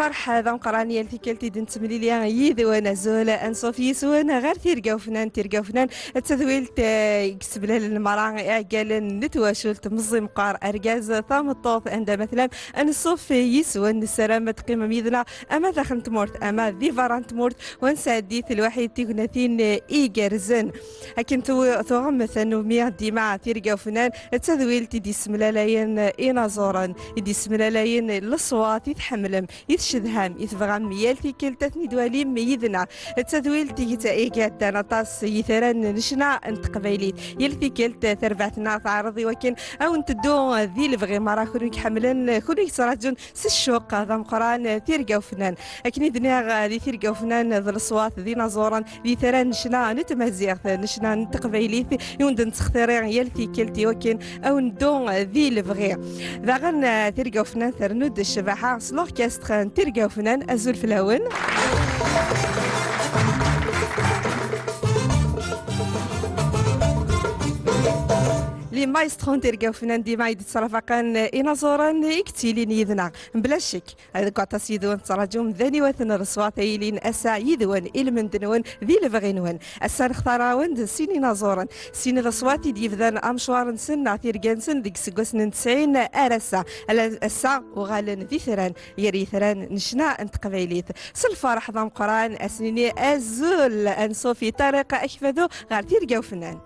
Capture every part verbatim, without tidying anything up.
Merḥba d ameqqran yal tikkelt i d-nettemlili yid-wen. Azul, anṣuf yis-wen ɣer Tirga Ufnan. Tirga Ufnan d tadwilt, eh, i yessemlalen merra iɛeggalen n twacult, meẓẓi meqqar, argaz, tameṭṭut, anda ma tellam, anṣuf yis-wen. Nessaram ad teqqimem yid-neɣ ama daxel n tmurt ama di berra n tmurt, ur nesɛeddi lwaḥid tignatin igerrzen. Akken tu-, tuɣem tanumi dima Tirga Ufnan d tadwilt i d-yessemlalayen inaẓuren, i d-yessemlalayen leṣwat i tḥemmlem, i tcedham, i tebɣam yal tikkelt ad ten-id-twalim yid-neɣ. D tadwilt i yet-, i iɛeddan aṭas yitran n ccna n teqbaylit. Yal tikkelt tarbaɛt-nneɣ teɛreḍ i wakken a wen-teddu di lebɣi merra, kunwi i iḥemmlen, kunwi i yettraǧun s ccuq d ameqqran Tirga Ufnan. Akken i d-nniɣ, di Tirga Ufnan d leṣwat d inaẓuren, d itran n ccna n tmaziɣt, n ccna n teqbaylit, i wen-d-nettextiri yal tikkelt i wakken a wen-neddu di lebɣi. Daɣen, eh, Tirga Ufnan ternu-d ccbaḥa s l'orchestre n Tirga Ufnan. Azul fell-awen. Les maestros n Tirga Ufnan dima i d-ttrafaqen inaẓuren i yettilin yid-neɣ. Mebla ccek, deg waṭas yid-wen tettraǧum d aniwaten n leṣwat ay ilin ass-a yid-wen, i lmend-nwen, di lebɣi-nwen. Ass-a nextar-awen-d sin inaẓuren, sin leṣwat i d-yebdan amecwar-nsen neɣ tirga-nsen deg iseggasen n tesɛin ar ass-a. Ala, ass-a uɣalen d itran, gar yitran n ccna n teqbaylit. S lferḥ d ameqqran, ad s-nini azul, anṣuf i Ṭariq Akfadu ɣer Tirga Ufnan.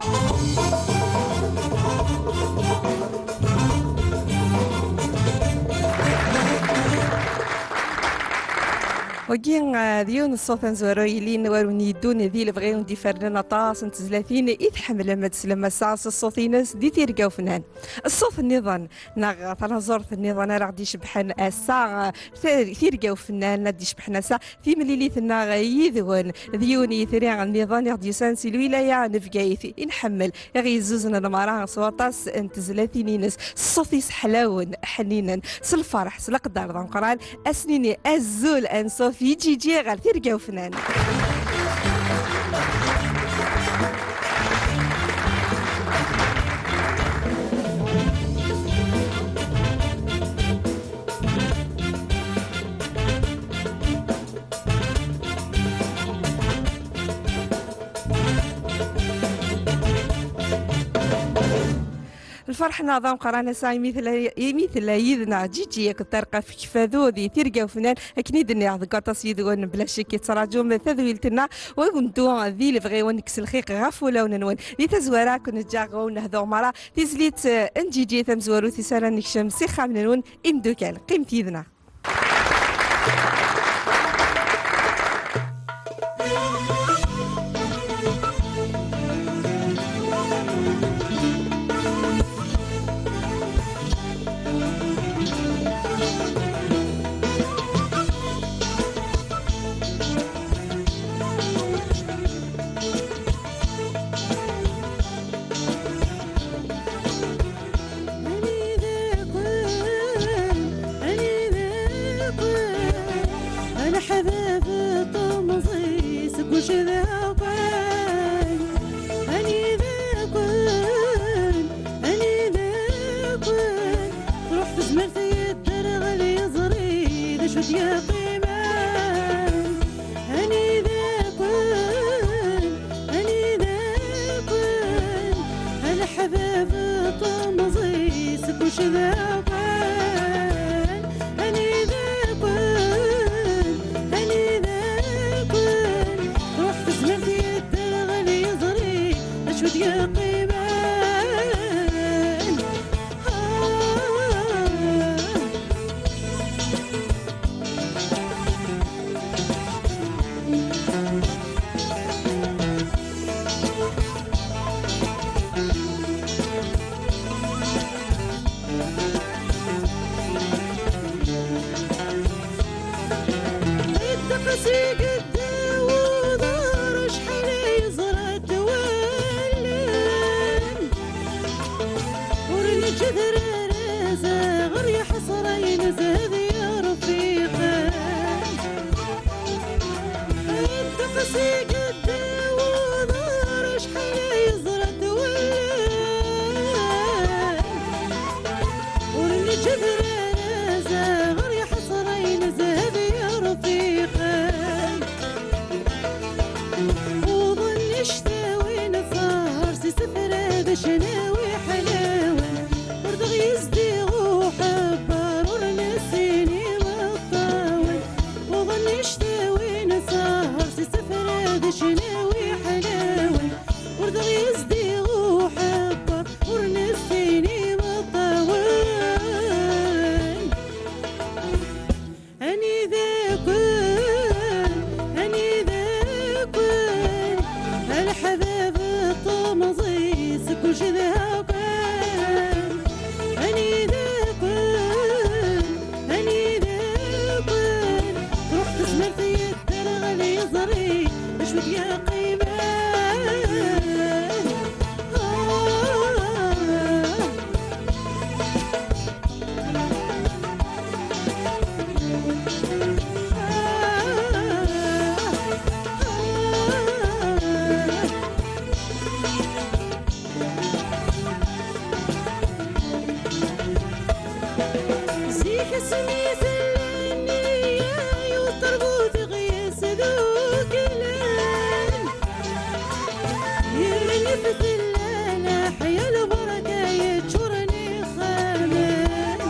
Wagi, eh, d yiwen n ṣṣut amezwaru yellan war win yeddun di lebɣi, win d-ifernen aṭas n tezlatin i tḥemmlem ad teslem ass-a s ṣṣut-ines di Tirga Ufnan. Ṣṣut nniḍen neɣ tanaẓurt nniḍen ara ɣ-d-icebbḥen ass-a, eh, Tirga Ufnan ad d-icebbḥen ass-a timlilit-nneɣ yid-wen. D yiwen n yitri nniḍen i ɣ-d-yusan si lwilaya n Bgayet i nḥemmel, i ɣ-yezzuznen merra s waṭas n tezlatin-ines, s ṣṣut-is ḥlawen, ḥninen, s lferḥ, s leqder d ameqqran, ad s-nini azul anṣuf i Ǧiǧi ɣer Tirga Ufnan. Lferḥ-nneɣ d ameqqran ass-a imi tella, imi tella yid-neɣ Ǧiǧi akked Ṭariq Akfadu di Tirga Ufnan. Akken i d-nniɣ, deg waṭas yid-wen bla ccek i tettraǧum tadwilt-nneɣ, wa wen-ddu di lebɣi, wa nekkes lxiq ɣef wulawen-nwen. Di tazwara, ad ken-ǧǧeɣ ɣur-wen nehduɣ merra tizlit, eh, n Ǧiǧi tamezwarut i s ara nekcem s ixxamen-nwen. Imdukal, qqimet yid-neɣ. Anida-ken, anida-ken, a leḥbab n temẓi seg ucdaw kan. Anida-ken, anida-ken, truḥ tezmert yedderɣel yeẓri d acu d-yeqqimen. Anida-ken, anida-ken, a leḥbab n temẓi seg ucdaw kan. Anida-ken, anida-ken, ruḥ tezmert yedderɣel yeẓri d acu d-yeqqimen. Cnawi ḥlawen, ur d-ɣ-yezdiɣ uḥebber, ur nessin imeṭṭawen. Uḍen ictawi nesehher si sefra d cnawi ḥlawen, ur d-ɣ-yezdiɣ uḥebber, ur nessin imeṭṭawen. Anida-ken, anida-ken, a leḥbab n temẓi seg ujedɛu kan. Anida-ken, anida-ken, truḥ tezmert yedder ɣer yiẓri, d acu d-yeqqimen. Ah. Zik asmi tella nniya, yuṭer bu teɣyas d uglan. Irnif tella leḥya, lberka yeččuren ixxamen.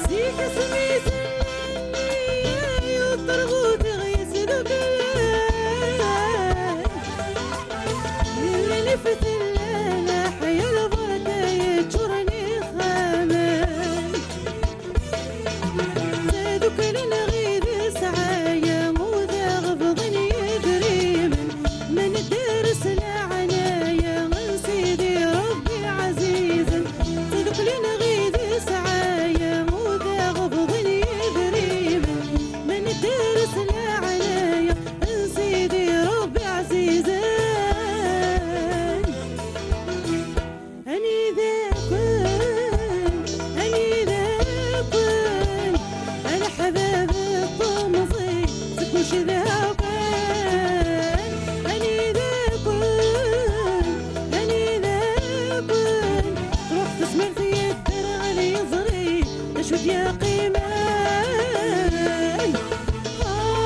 Zik asmi tella nniya, yuṭer bu teɣyas d uglan. Irnif tella leḥya, lberka yeččuren ixxamen. Tadukli n ɣid sɛaya, u d aɣebḍ n yedrimen, ma nedder s leɛnaya n Sidi Ṛebbi ɛzizen. Tadukli n ɣid sɛaya, u d aɣebḍ n yedrimen, ma nedder s leɛnaya n Sidi Ṛebbi ɛzizen. Anida-ken, anida-ken, a leḥbab n temẓi seg ujedɛu kan. Anida-ken, anida-ken, truḥ tezmert yedder ɣer yiẓri, d acu d-yeqqimen. Ah.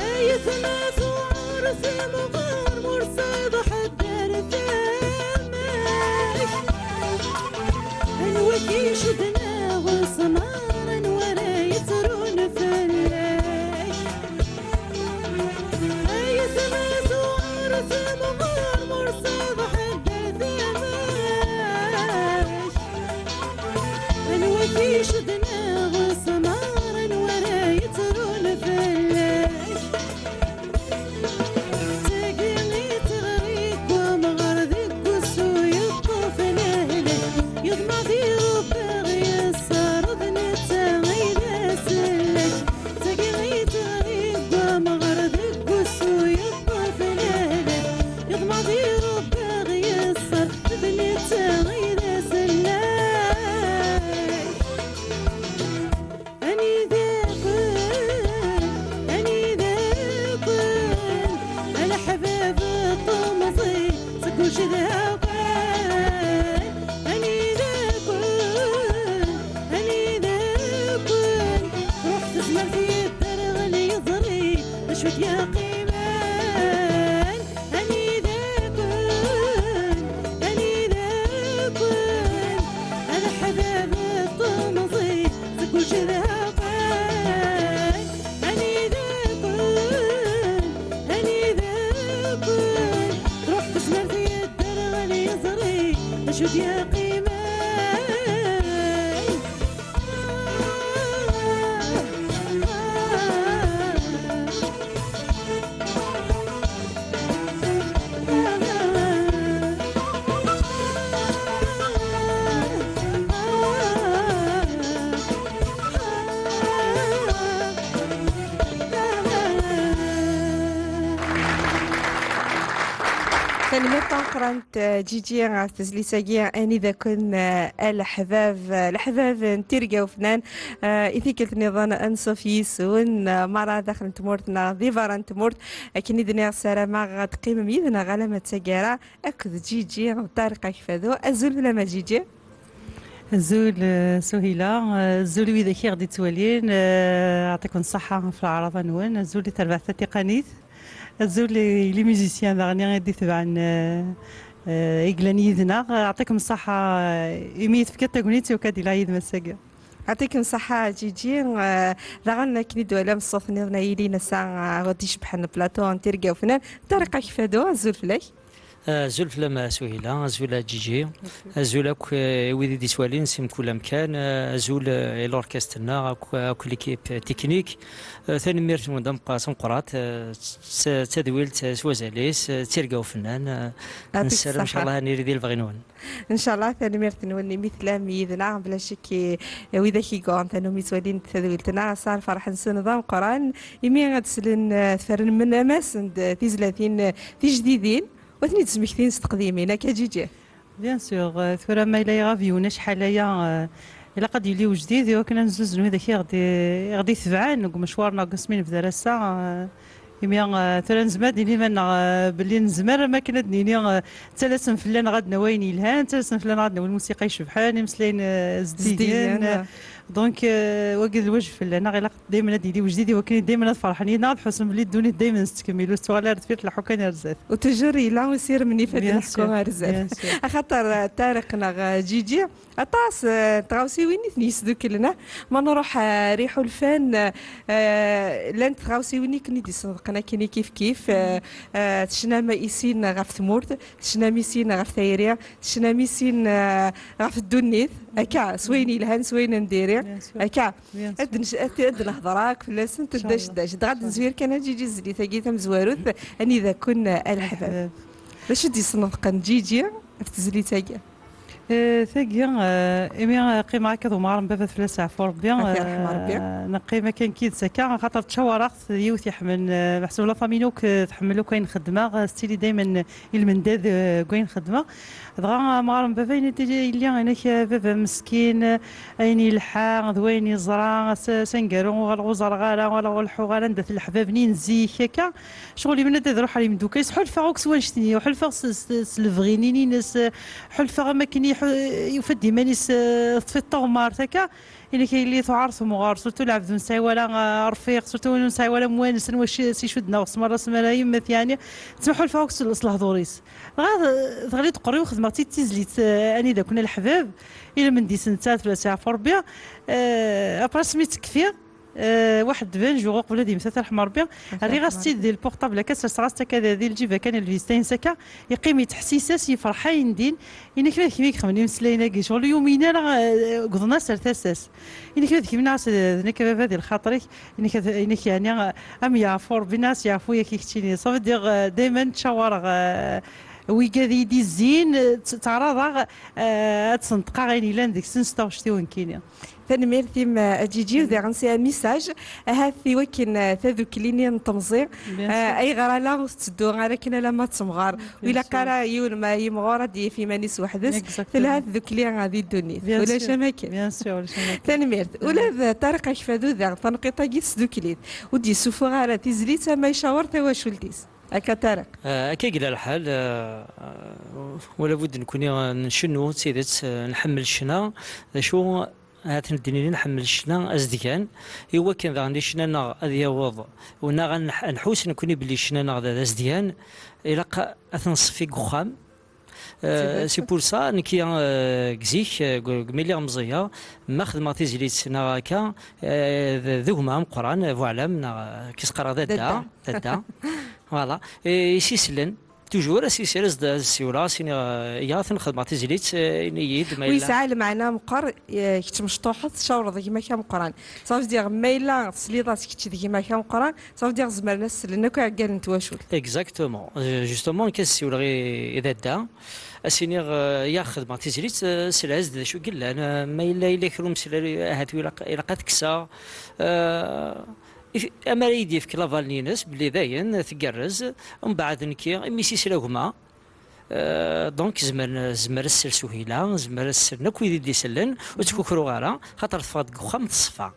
Ay atma tuɛer timɣer, ur sɛiḍ ḥedd ar tama-k. Anwa k-icudden a usemhar, anwa ara yettrun fell-ak? Ay atma tuɛer timɣer, ur sɛiḍ ḥedd ar tama-k. Anwa k-icudden a usemhar, anwa ara yettrun fell-ak? Tagi i teɣri deg umɣar, deg wusu yeṭṭef lehlak, yeḍmeɛ di Ṛebbi ɣ-yesserḍ, netta i d asellak. Tagi i teɣri deg umɣar, deg wusu yeṭṭef lehlak, yeḍmeɛ di Ṛebbi ɣ-yesserḍ, d netta i d asellak. Anida-ken, anida-ken, a leḥbab n temẓi seg ujedɛu kan. Anida-ken, anida-ken, ruḥ tezmert yedder ɣer yiẓri, d acu d-yeqqimen. Anida-ken, anida-ken, a leḥbab n temẓi seg ujedɛu kan. Anida-ken, anida-ken, truḥ tezmert yedder ɣer yiẓri, d acu d-yeqqimen. Tanemmirt tameqqrant, eh, Ǧiǧi, ɣef tezlit-agi, anida-ken, eh, a leḥbab, eh, leḥbab n tirga ufnan, eh, i tikkelt nniḍen ad nṣuf yis-wen, eh, merra daxel n tmurt neɣ di berra n tmurt. Akken i d-nniɣ, ssarameɣ ad teqqimem yid-neɣ alamma d taggara akked Ǧiǧi d Ṭariq Akfadu. Azul fell-am a Ǧiǧi. Azul, eh, Suhila, eh, azul i widak i ɣ-d-ittwalin, eh, yeɛṭikum ṣṣeḥḥa ɣef leɛraḍa-nwen, azul i terbaɛt tatiqanit, azul i les musiciens daɣen i d-itebɛen, eh, eh, i yellan yid-neɣ, yeɛṭikum ṣṣeḥḥa, eh, imi i tefkiḍ tagnit i ukad ila yid-m ass-agi. Yeɛṭikum ṣṣeḥḥa a Ǧiǧi, eh, daɣen akken i d-twalam ṣṣut-nniḍen ay ilin ass-a, eh, ɣ-d-icebḥen plateau n tirga ufnan, Ṭariq Akfadu, azul fell-ak. Azul fell-am a Suhila, azul a Ǧiǧi, azul akk, eh, i wid i d-ittwalin si mkul amkan, eh, azul, eh, i l'orchestre-nneɣ, akk, akk l'équipe technique. Eh, tanemmirt-nwen d ameqqa-, tameqqrant, eh, s, s tadwilt, eh, s wazal-is, eh, d tirga ufennan, eh, nessaram, ncallah, ad nili di lebɣi-nwen. Ncallah, tanemmirt-nwen imi tellam yid-neɣ, bla ccek i, i widak i yuɣen tannumi ttwalin tadwilt-nneɣ, ass-a lferḥ-nsen d ameqqran, imi ad slen, eh, tfernen ammas-d tizlatin, eh, tijdidin, u ad ten-id-smektin s teqdimin, akka Ǧiǧi? Bien sûr, euh, tura ma yella iɣab yiwen acḥal aya, euh, ilaq ad yili ujdid, i wakken ad nezzuzzen widak i ɣ-d-, i ɣ-d-itebɛen deg umecwar-nneɣ deg wasmi nebda ar ass-a, euh, imi, euh, tura nezmer ad nini iman-nneɣ, euh, belli nezmer am akken ad nini, euh, ttalasen fell-aneɣ ad d-nawi ayen yelhan, ttalasen fell-aneɣ ad d-nawi lmusiqa icebḥen, imeslayen, euh, zeddigen. Zeddigen. Donc, euh, wagi d lwajeb fell-aneɣ, ilaq daymen ad yili wejdid, i wakken daymen ad ferḥen yid-neɣ, ad ḥussen belli ddunit daymen tettkemmil, ur tettuɣal ara deffir, tleḥḥu kan ar zdat. U toujours yella usirem-nni fad Bien neḥku sûr, ar zdat. Bien sûr. Axaṭer, eh, Ṭariq neɣ, eh, Ǧiǧi, aṭas, eh, n tɣawsiwin i ten-yesduklen, ah. Ma nruḥ, eh, ar iḥulfan, eh, eh, llant tɣawsiwin i ken-id-isneḍqen akken i kif kif, eh, eh, tecnam i sin ɣef tmurt, tecnam i sin ɣef tayri, tecnam i sin, eh, ɣef ddunit, akka, s wayen yelhan, s wayen n diri, Bien sûr. Akka. Bien sûr. Ad nec-, ad, ad nehder akk fell-asent, Ncallah. Ddac, ddac. Dɣa ad nezwir kan a Ǧiǧi zlit-agi tamezwarut, anida-ken a leḥbab. Leḥbab. D acu d-yesneḍqen Ǧiǧi ɣef tezlit-agi? Eh, tagi, eh, imi, eh, qqimeɣ akka d umɣar n baba fell-as ɛfu Rebbi, Ad t-yerḥem Rebbi. Eh, neqqim akka nekk yid-s akka, axaṭer ttcawareɣ-t d yiwet iḥemmlen, eh, meḥsub la famille akk, eh, tḥemmel akk ayen xeddmeɣ, eh, s tili daymen i lmendad, eh, deg wayen xeddmeɣ. Dɣa amɣar n baba yenna-d, yelli, inak, eh, baba meskin, eh, ayen yelḥa d wayen yeẓra, s, s aneggaru uɣaleɣ ur ẓerreɣ ara, uɣaleɣ ur leḥḥuɣ ara anda-t leḥbab-nni n zik akka. Ccɣel imenna-d ad ruḥ ar imeddukal-is, ḥulfaɣ akk s wannect-nni, ḥulfaɣ s, s, s lebɣi-nni-ines, ḥulfaɣ am akken iḥu-, yufa-d iman-is, eh, teṭṭef-it tuɣmart akka. Inak yelli tuɛer temɣer, surtout lɛebd ur nesɛi wala, eh, rfiq, surtout win ur nesɛi wala amwanes, anwa s icudden aɣesmar asmar-a yemmet, yeɛni, ttmaḥulfaɣ akk s, s lehdur-is. Dɣa, eh, teɣli-d qerri-w, xedmeɣ-tt-id tizlit, eh, anida-ken a leḥbab, ilmend-is nettat fell-as yeɛfu Rebbi, eh, après asmi tekfi, eh, waḥed d vingt jours uqbel ad yemmet ad t-yerḥem Rebbi, rriɣ-as-tt-id di lpuqṭabl akka, serseɣ-as-tt akka di, di lǧiba kan, lvista-ines akka, yeqqim yettḥessis-as, yefreḥ ayen din, inak ma d kemm i ixedmen imeslayen-agi, ccɣel ur yumin ara, eh, wwḍen-as ar tasa-s. Inak ma d kemm, nniɣ-as, eh, d nekk a baba di lxaṭer-ik, inak, inak yeɛni, eh, am yeɛfu Rebbi, nniɣ-as yeɛfu yak i keččini. Ça veut dire, eh, dayman ttcawareɣ, eh, wigad i yi-d-izzin, eh, tt-, ttɛaraḍeɣ, eh, ad sneṭqeɣ ayen yellan deg-sen s taɣect-iw nekkini. Tanemmirt-im, eh, a Ǧiǧi, u diɣen sɛiɣ message, ahat i wakken, eh, tadukli-nni n temẓi, Bien sûr. Eh, ayɣer ala ur tetteddu ara akken alamma d temɣer? Bien sûr. Ur ilaq ara yiwen ma yimɣur ad d-yaf iman-is weḥd-s, Exactement. Telha tdukli, eh, di ddunit. Bien sûr. Ulac am akken. Bien sûr, ulac am akken. Tanemmirt. Ula d Ṭariq Akfadu daɣ, tanqiṭ-agi tesdukli-t. Ur d-yessuffuɣ ara tizlit ama icawer tawacult-is. Akka Ṭariq. Eh, akka i yella lḥal, eh, wala bud nekni, eh, ncennu, d tidet, eh, nḥemmel ccna, d acu, ahat neddini nḥemmel ccna azedgan, i wakken daɣen ccna-nneɣ ad yaweḍ, u neɣ ad nḥ-, ad nḥus nekni belli ccna-nneɣ d, d azedgan, ilaq ad t-nṣeffi deg uxxam. Eh, c'est pour ça, nekki, eh, deg zik, eh, deg, deg mi lliɣ meẓẓiyeɣ, ma xedmeɣ tizlit neɣ akka, eh, d, d gma ameqqran, eh, buɛlam, neɣ, eh, kis qqareɣ dadda, Dadda. Dadda. Voilà. Eh, i s-isellen, toujours, as-isel, as-d-, as-siwleɣ, as-iniɣ, eh, ya, ad ten-xedmeɣ tizlit, eh, ini-yi-d ma yella. Yesɛa lmeɛna meqqar, eh, kečč mecṭuḥeḍ, tcawreḍ gma-k ameqqran. Ça veut dire, ma yella tesliḍ-as kečč d gma-k ameqqran, ça veut dire, zemren ad slen akk iɛeggalen n twacult. Exactement. Euh, justement, nekk ad siwleɣ i, i dadda. As-iniɣ, euh, ya xedmeɣ tizlit, euh, selha-as-d d acu i yellan, euh, ma yella, yella kra umeslay, ahat ilaq, ilaq ad t-kkseɣ. Euh, if-, amar ad yi-d-yefk l'aval-ines, belli dayen, tgerrez, mbeɛd nekki, imi s-isla gma, Euh, donc, zemren, zemren ad sels uhila, zemren ad sellen akk wid i d-isellen, ur ttkukruɣ ara, xaṭer teffeɣ-d deg uxxam teṣfa.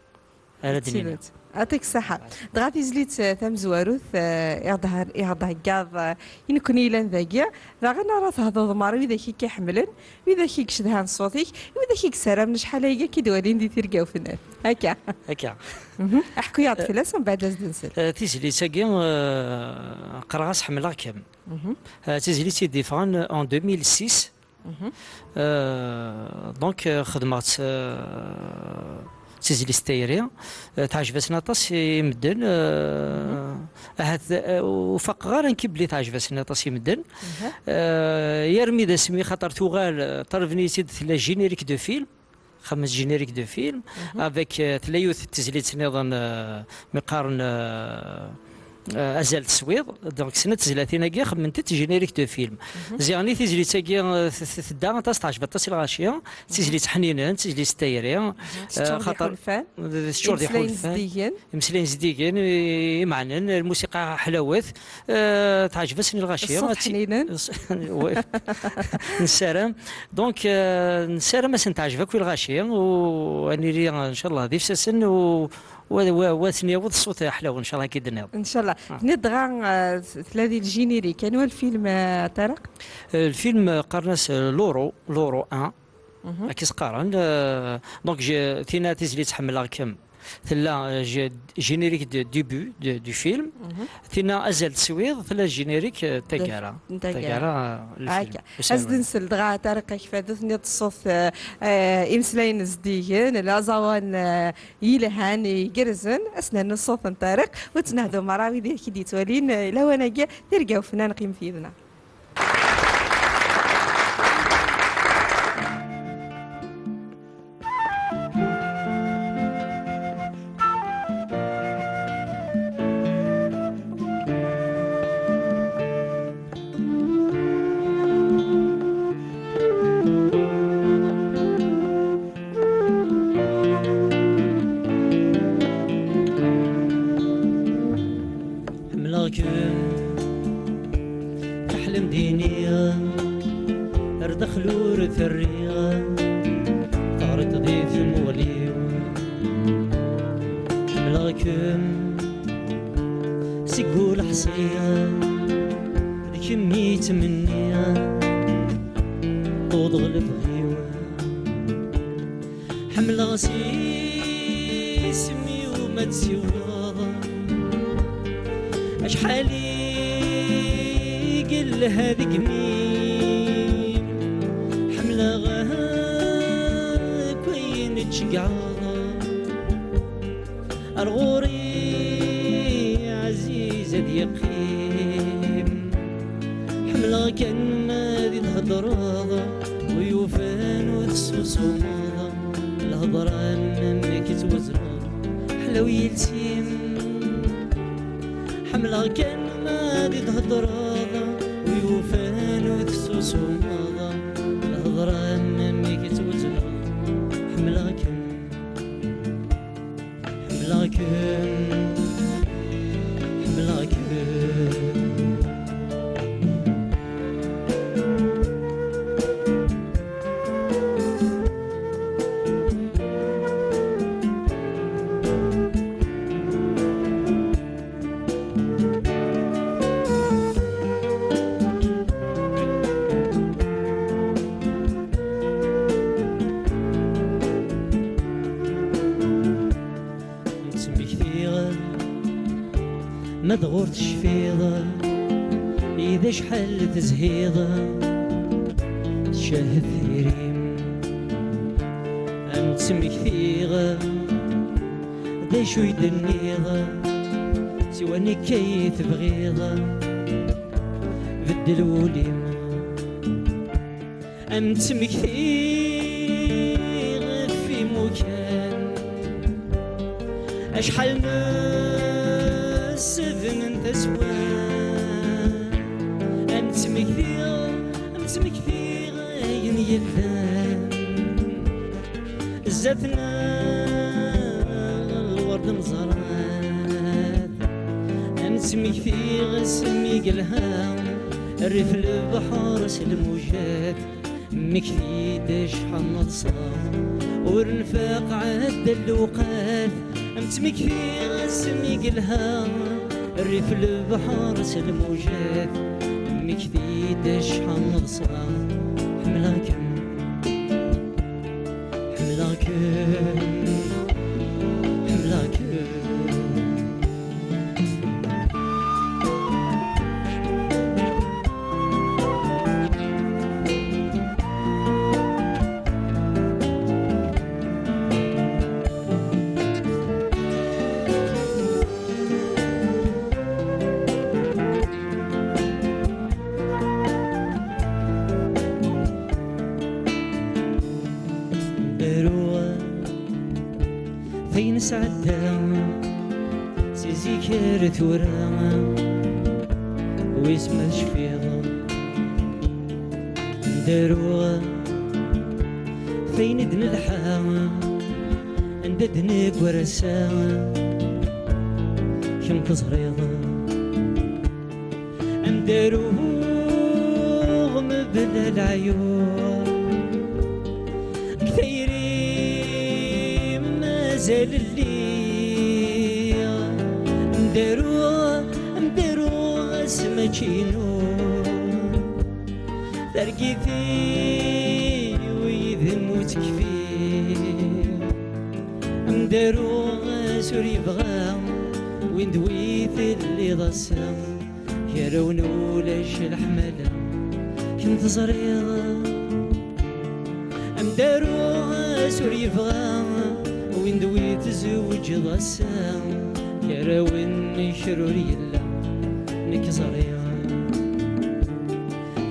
Ara d-nini. Atik ṣṣaḥa. Dɣa tizlit, eh, tamezwarut, eh, i ɣ-d-, i ɣ-d-theggaḍ, eh, i nekkni yellan dagi, daɣen ara thedreḍ mer widak i k-iḥemmlen, widak i yecedhan ṣṣut-ik, widak i yessaramen acḥal ayagi i k-id-walin di tirga ufennan. Akka. Akka. Mhm. Aḥku-yaɣ-d fell-as, mbeɛd ad s-d-nsel. Eh, tizlit-agi, eh, qqareɣ-as Ḥemmleɣ-kem. Mhm. Eh, d tizlit i d-yeffɣen en deux mille six. Mhm. Euh, donc, euh, xedmeɣ-tt, euh, d tizlit s tayri. Euh, teɛjeb-asen aṭas i medden. Euh, ahat, euh, ur faqeɣ ara nekk belli teɛjeb-asen aṭas i medden. Mhm. Euh, yarmi d asmi, xaṭer tuɣal, euh, ṭalben-iyi-tt-id, tella générique de film. Xedment générique de film, avec, euh, tella yiwet n tezlit nniḍen, euh, mi qqaren, euh, euh, Azal teswiḍ. Donc, snat tezlatin-agi xedment-tt générique de film. Ziɣen i tizlit-agi, euh, t-, t-, tedda aṭas, teɛjeb aṭas i lɣaci. D tizlit ḥninen, d tizlit s tayri. Teččur d iḥulfan. Teččur d iḥulfan. Imeslayen zeddigen. Imeslayen zeddigen, i-, imeɛnen, lmusiqa ḥlawet. Euh, teɛjeb-asen i lɣaci. Ṣṣut ḥninen. Nessaram. Donc, euh, nessaram ad sen-teɛjeb akk i lɣaci, u ad nili, ncallah, d ifsasen, u, u, u, u ad sen-yaweḍ ṣṣut ḥlaw, ncallah, akka i d-tenniḍ. Ncallah. Ah. Tenniḍ dɣa, euh, tella di lgénérique. Anwa lfilm, euh, Ṭariq? Euh, lfilm, euh, qqaren-as, euh, Loro, Loro un. Mhm. Akka i s-qqaren. Euh, donc, je, tina tizlit Ḥemmleɣ-kem. Tella, euh, gé-, générique de début de, du film. Mhm. Tina Azal teswiḍ, tella générique, euh, taggara. Taggara. Taggara, euh, le film. Akka. Ad s-d-nsel dɣa Ṭariq Akfadu, tenniḍ ṣṣut, euh, euh, imeslayen zeddigen, la aẓawan, euh, yelhan, igerrzen, ad s-nernu ṣṣut n Ṭariq, u ad ttnehdu merra wid i k-id-yettwalin, euh, lawan-agi, tirga ufennan, qqimet yid-neɣ. Ḥemmleɣ-kem, aḥlem d-iniɣ, ar daxel ur t-rriɣ, teɣriḍ di tmuɣli-w. Ḥemmleɣ-kem, seg ul ḥṣiɣ, d kemm i ttmenniɣ, tewwḍeḍ lebɣi-w. Ḥemmleɣ s isem-iw ma tsiwleḍ, acḥal i yelha degmi. Ḥemmleɣ akk ayen tceggɛeḍ, ar ɣur-i ɛziz ad yeqqim. Ḥemmleɣ kan ma di theddreḍ, ur yufan ur tessusumeḍ. Lhedṛa am amek i twezneḍ, ḥlaw yiles-im. Ḥemmleɣ kan ma di theddreḍ, ur yufan ur tessusumeḍ. Lhedṛa am amek i twezneḍ, ḥemmleɣ-kem. Ḥemmleɣ-kem, ḥemmleɣ-kem. Ttmektiɣ ma d ɣur tecfiḍ, i d acḥal tezhiḍ, tcehhed tiri-m. Am ttmektiɣ, d acu i d-tenniḍ, siwa nekk ay tebɣiḍ, beddel wul-im. Am ttmektiɣ ɣef imukan, acḥal nessebnen taswa. Am ttmektiɣ, am ttmektiɣ ayen yellan, zdat-neɣ lwerd mẓerat. Am ttmektiɣ asmi yelha, Rrif lebḥer s lmujat, mmekti-d acḥal neḍsa, ur nfaq ɛedda lewqat, am tmekti asmi yelha. Rrif lebḥer s lmujat, mmekti-d acḥal neḍsa, ḥemmleɣ-kem, ḥemmleɣ-kem, ḥemmleɣ-kem. Daruɣ ɣef ayen sɛeddaɣ si zik ar tura, wis ma tecfiḍ. Daruɣ ɣef ayen i d-nelḥa, anda d-neggar ass-a, kemm teẓriḍ. Am daruɣ mebla leɛyub, deg tayri mazal lliɣ. Am daruɣ, am daruɣ ass mačči inu, targit-iw yid-m ur tekfi. Am daruɣ ass ur yebɣa win d wi telliḍ ass-a. Gar-awen ulac leḥmala, kemm teẓriḍ. Am daruɣ ass ur yebɣa win d wi tzewǧeḍ ass-a. Gar-awen kra ur yella, nekk ẓriɣ.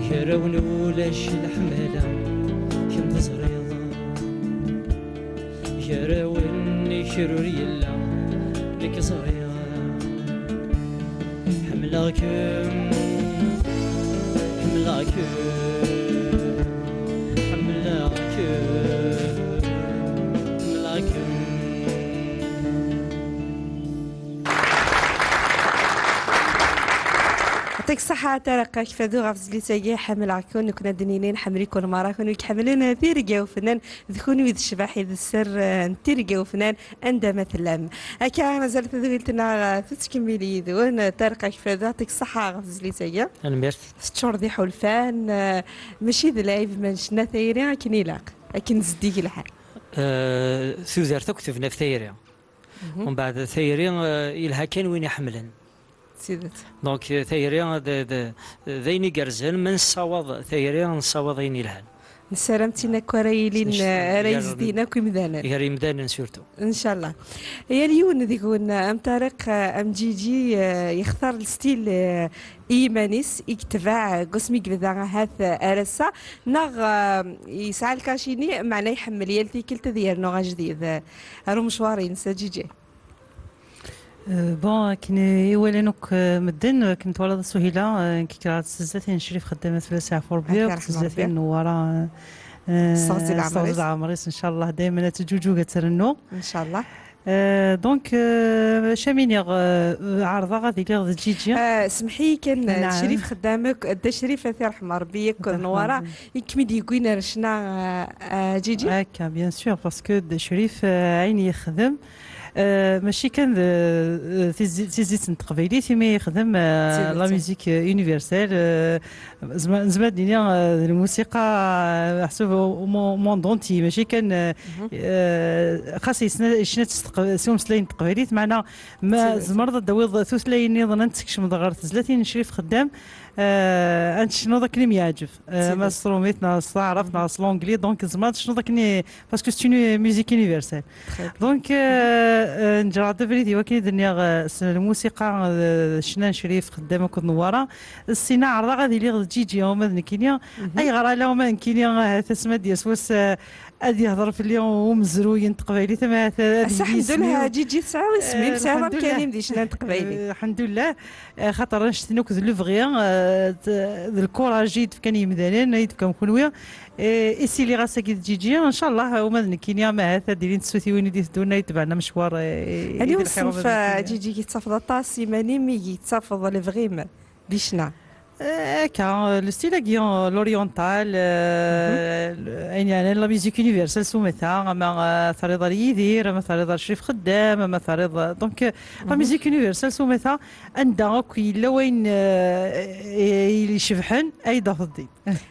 Gar-awen ulac leḥmala, kemm teẓriḍ. Gar-awen kra ur yella, nekk ẓriɣ. Ḥemmleɣ-kem, ḥemmleɣ-kem, ḥemmleɣ-kem, ḥemmleɣ-kem. Yɛṭik ṣṣeḥḥa a Ṭariq Akfadu ɣef tezlit-agi, ḥemmleɣ-ken, nekkni ad d-nini nḥemmel-iken merra, kunwi i iḥemmlen tirga ufennan, d kunwi d ccbaḥ i d sser, eh, n tirga ufennan, anda ma tellam. Akka, mazal tadwilt-nneɣ, eh, tettkemmil yid-wen, eh, Ṭariq Akfadu, yɛṭik ṣṣeḥḥa ɣef tezlit-agi. Tanemmirt. Teččur d iḥulfan, eh, mačči d lɛib ma necna tayri akken ilaq, akken zeddig lḥal. Eh, tudert akk tebna ɣef tayri. Mhm. Umbeɛd tayri, eh, yelha kan win iḥemmlen. D tidet. Donc, eh, tayri d, d, d ayen igerrzen, ma nessawaḍ tayri, nessawaḍ ayen yelhan. Nessaram d tin akk ara yilin, Nec-, eh, ara gar, yezdin akk imdanen. Gar imdanen surtout. Ncallah. Yal yiwen deg-wen, eh, am Ṭariq, eh, am Ǧiǧi, eh, yextar lstil, eh, i yiman-is, i yetbeɛ, eh, deg wasmi i yebda ahat, eh, ar ass-a, neɣ, eh, yesɛa lkaci-nni, meɛna iḥemmel yal tikkelt ad yernu ajdid, eh, ar umecwar-ines, a Ǧiǧi? Euh, bon, akken i walan akk, euh, medden, akken twalaḍ a Suhila, euh, nekk kkreɣ-d s tezlatin n Crif Xeddam, ad fell-as yeɛfu Rebbi, akk s tezlatin n Newwara, euh, euh, s teɣzi n leɛmer-is, ncallah daymen ad teǧǧuǧug, ad trennu. Ncallah. Euh, donc, euh, acu am iniɣ, euh, ɛerḍeɣ ad iliɣ d Ǧiǧi. Euh, semḥ-iyi kan, euh, Crif Xeddam akk, Dda Crif, ad t-yerḥem Rebbi, akk d Newwara, i kem-id-yewwin ar ccna, euh, euh, Ǧiǧi? Akka, bien sûr, parce que Dda Crif, euh, ayen yexdem, Euh, mačči kan d, euh, tizi-, tizit n teqbaylit, imi yexdem, euh, la musique, euh, universelle, euh, zma-, nezmer ad d-nini, euh, d lmusiqa, euh, ḥsub au, au mon-, monde entier, mačči kan, euh, euh, xas yesna-, yecna-tt s teq-, s umeslay n teqbaylit, meɛna ma tzemreḍ ad d-tawiḍ tutlayin nniḍen, ad n-tsekcmeḍ ɣer tezlatin n Crif Xeddam, euh, ad n-tecnuḍ akken i m-yeɛǧeb. Euh, ma s trumit, neɣ s taɛrabt, neɣ s l'anglais, donc tzemreḍ ad tecnuḍ akken i, parce que c'est une musique universelle. Donc, euh, euh, neǧreɣ-d abrid i wakken i d-nniɣ, euh, s lmusiqa, euh, ccna n Crif Xeddam akked Newwara. Ssina ɛerḍeɣ ad iliɣ d Ǧiǧi, uma d nekkini. Ayɣer ala uma d nekkini, ahat asma d-yas wass, euh, ad yehder fell-i umezruy n teqbaylit, ama ahat ad, ass-a, ḥemdullah, Ǧiǧi tesɛiḍ isem-im, euh, tesɛiḍ amkan-im di ccna n teqbaylit. Euh, ḥemdullah, euh, xaṭer annect-nni akk d lebɣi, euh, d, d lkuraj i d-fkan yimdanen, i d-fkan kenwi. Eh, i siliɣ ass-agi d Ǧiǧi, ncallah, uma d nekkini, ama ahat ad d-ilint tsutiwin i d-iteddun, ay tebɛen amecwar, eh, i d lxir, uma d nekkini. Aniw ṣṣenf, Ǧiǧi, i tettafeḍ aṭas iman-im, i tettafeḍ lebɣi-m di ccna? Eh, akka, le style-agi, euh, l'oriental, euh, le- ayen yeɛnan la musique universelle s umata, ama, euh, terriḍ ar Yidir, ama terriḍ ar Crif Xeddam, ama terriḍ, donc, euh, la musique universelle s umata, anda akk yella wayen, euh, i- i icebḥen, ay d-afeḍ din.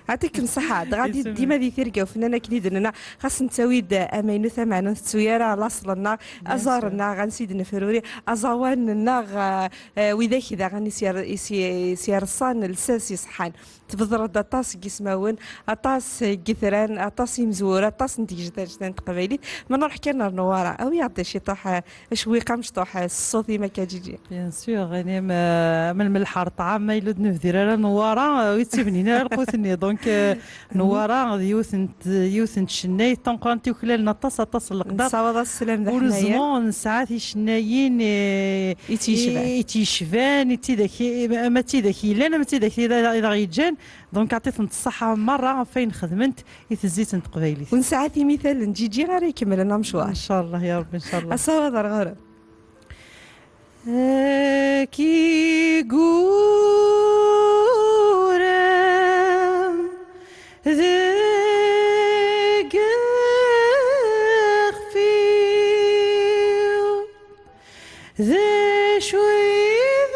Ɛṭikem ṣṣeḥḥa, dɣa di- Isem- dima di tirga ufennan akken i d-nenna, xas nettawi-d amaynut amaɛna ur ntettu ara laṣel-nneɣ, aẓar-nneɣ, ansi d-nefruri, aẓawan-nneɣ, euh, euh, widak daɣen i s-yer- i s-, i s-yerṣan lsas iṣeḥḥan. Tbedreḍ-d aṭas n yismawen, aṭas n yitran, aṭas n yimezwura, aṭas n tgejdajda n teqbaylit. Ma nruḥ kan ar Newwara, awi-aɣ-d ciṭuḥ, eh, acewwiq amecṭuḥ, eh, s ṣṣut-im akka, Ǧiǧi. Bien sûr, yani, ma, ma lmelḥ ar ṭṭɛam, ma yella ur d-nebdir ara Newwara, eh, ur yettibnin ara lqut-nni. Donc, eh, Newwara d yiwet n t-, yiwet n tcennayt tameqqrant i uklalen aṭas, aṭas n leqder. Nessawaḍ-as sslam d aḥmayan. Heureusement, nesɛa ticennayin, eh, I tt-yecban. I, i tt-yecban, i tt-id ak-, ama d tidak yellan, ama d tidak i d aɣ-yeǧǧan. Donc, ɛṭit-tent ṣṣeḥḥa merra ɣef wayen xedment i tezzit n teqbaylit. U nesɛa timital n Ǧiǧi ara ikemmlen amecwar. Ncallah, ya Rebbi, ncallah. Asawaḍ ar ɣur-m. Ad k-iguren deg ixef-iw. D acu i d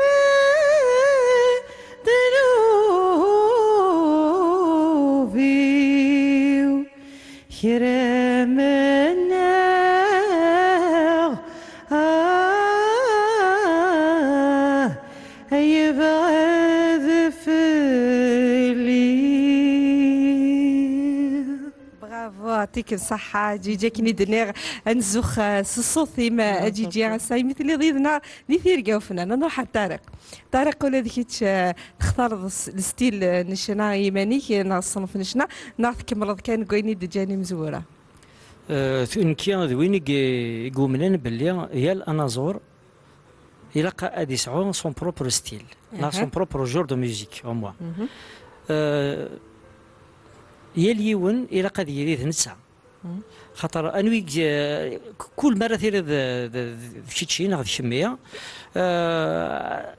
ddnub-iw? Kra mennaɣ, ah, yebɛed fell-i. Bravo, ɛṭikem ṣṣeḥḥa, Ǧiǧi, akken i d-nniɣ, ad nzux, eh, s ṣṣut-im, a Ǧiǧi, ass-a imi telliḍ yid-neɣ di tirga ufennan. Ad nruḥ ar Ṭariq. Ṭariq, ula d kečč, eh, textareḍ s-, stil, eh, n ccna i yiman-ik, eh, neɣ ṣṣenf n ccna, neɣ tkemmleḍ kan deg wayen i d-ǧǧan imezwura? Eh, t-, nekki d win i g-, i yumnen belli yal anaẓur ilaq ad yesɛu son propre style, neɣ son propre genre de musique, au moins. Euh, yal yiwen ilaq ad yili d netta. Xaṭer anwi g-, k-, kul mi ara tiliḍ d, d, d, d kečči neɣ d kemmi, euh,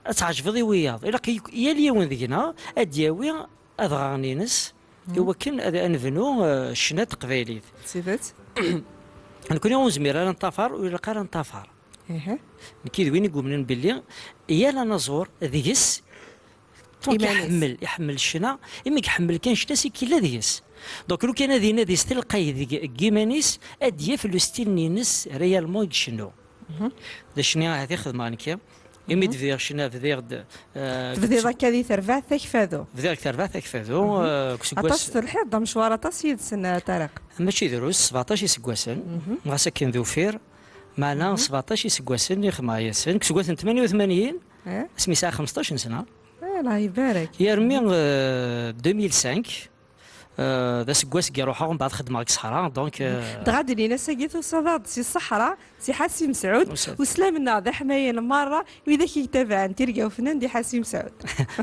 ad tɛejbeḍ i wiyaḍ. Ilaq i, yal yiwen deg-neɣ ad d-yawi adɣaɣen-ines i wakken ad, ad nebnu, euh, ccna n teqbaylit. D tidet. Nekni ur nezmir ara nṭafar, ur ilaq ara nṭafar. Nekki d win i yumnen belli yal anaẓur deg-s, donc, iḥemmel, iḥemmel ccna, imi iḥemmel kan ccna, c'est qu'il a deg-s. Donc, lukan ad inadi s telqay deg, deg yiman-is, ad d-yaf le style-nni-ines réellement i icennu. D acni ahat i xedmeɣ nekki. Imi d-bdiɣ ccna, bdiɣ-d, euh, Tebdiḍ akka di terbaɛt Akfadu. Bdiɣ deg terbaɛt Akfadu, euh, deg useggas. Aṭas telḥiḍ-d amecwar aṭas yid-sen, a Ṭariq. Mačči drus, sebɛeṭac iseggasen, ɣas akken d ufir, meɛna sebɛeṭac iseggasen i xedmeɣ yid-sen, deg useggas n tmanya u tmanyin, asmi yesɛa xemseṭṭac n sna. Allah ibarek. Yermi, euh, deux mille cinq, euh, d aseggas i iruḥeɣ, mbeɛd xedmeɣ deg ṣṣeḥra, donc, euh, Dɣa d-nnin ass-agi tusiḍ-aɣ-d si ṣṣeḥra, si Ḥasi Mesɛud, uslam-nneɣ d aḥmayan merra, widak i yettabaɛen tirga ufennan di Ḥasi Mesɛud.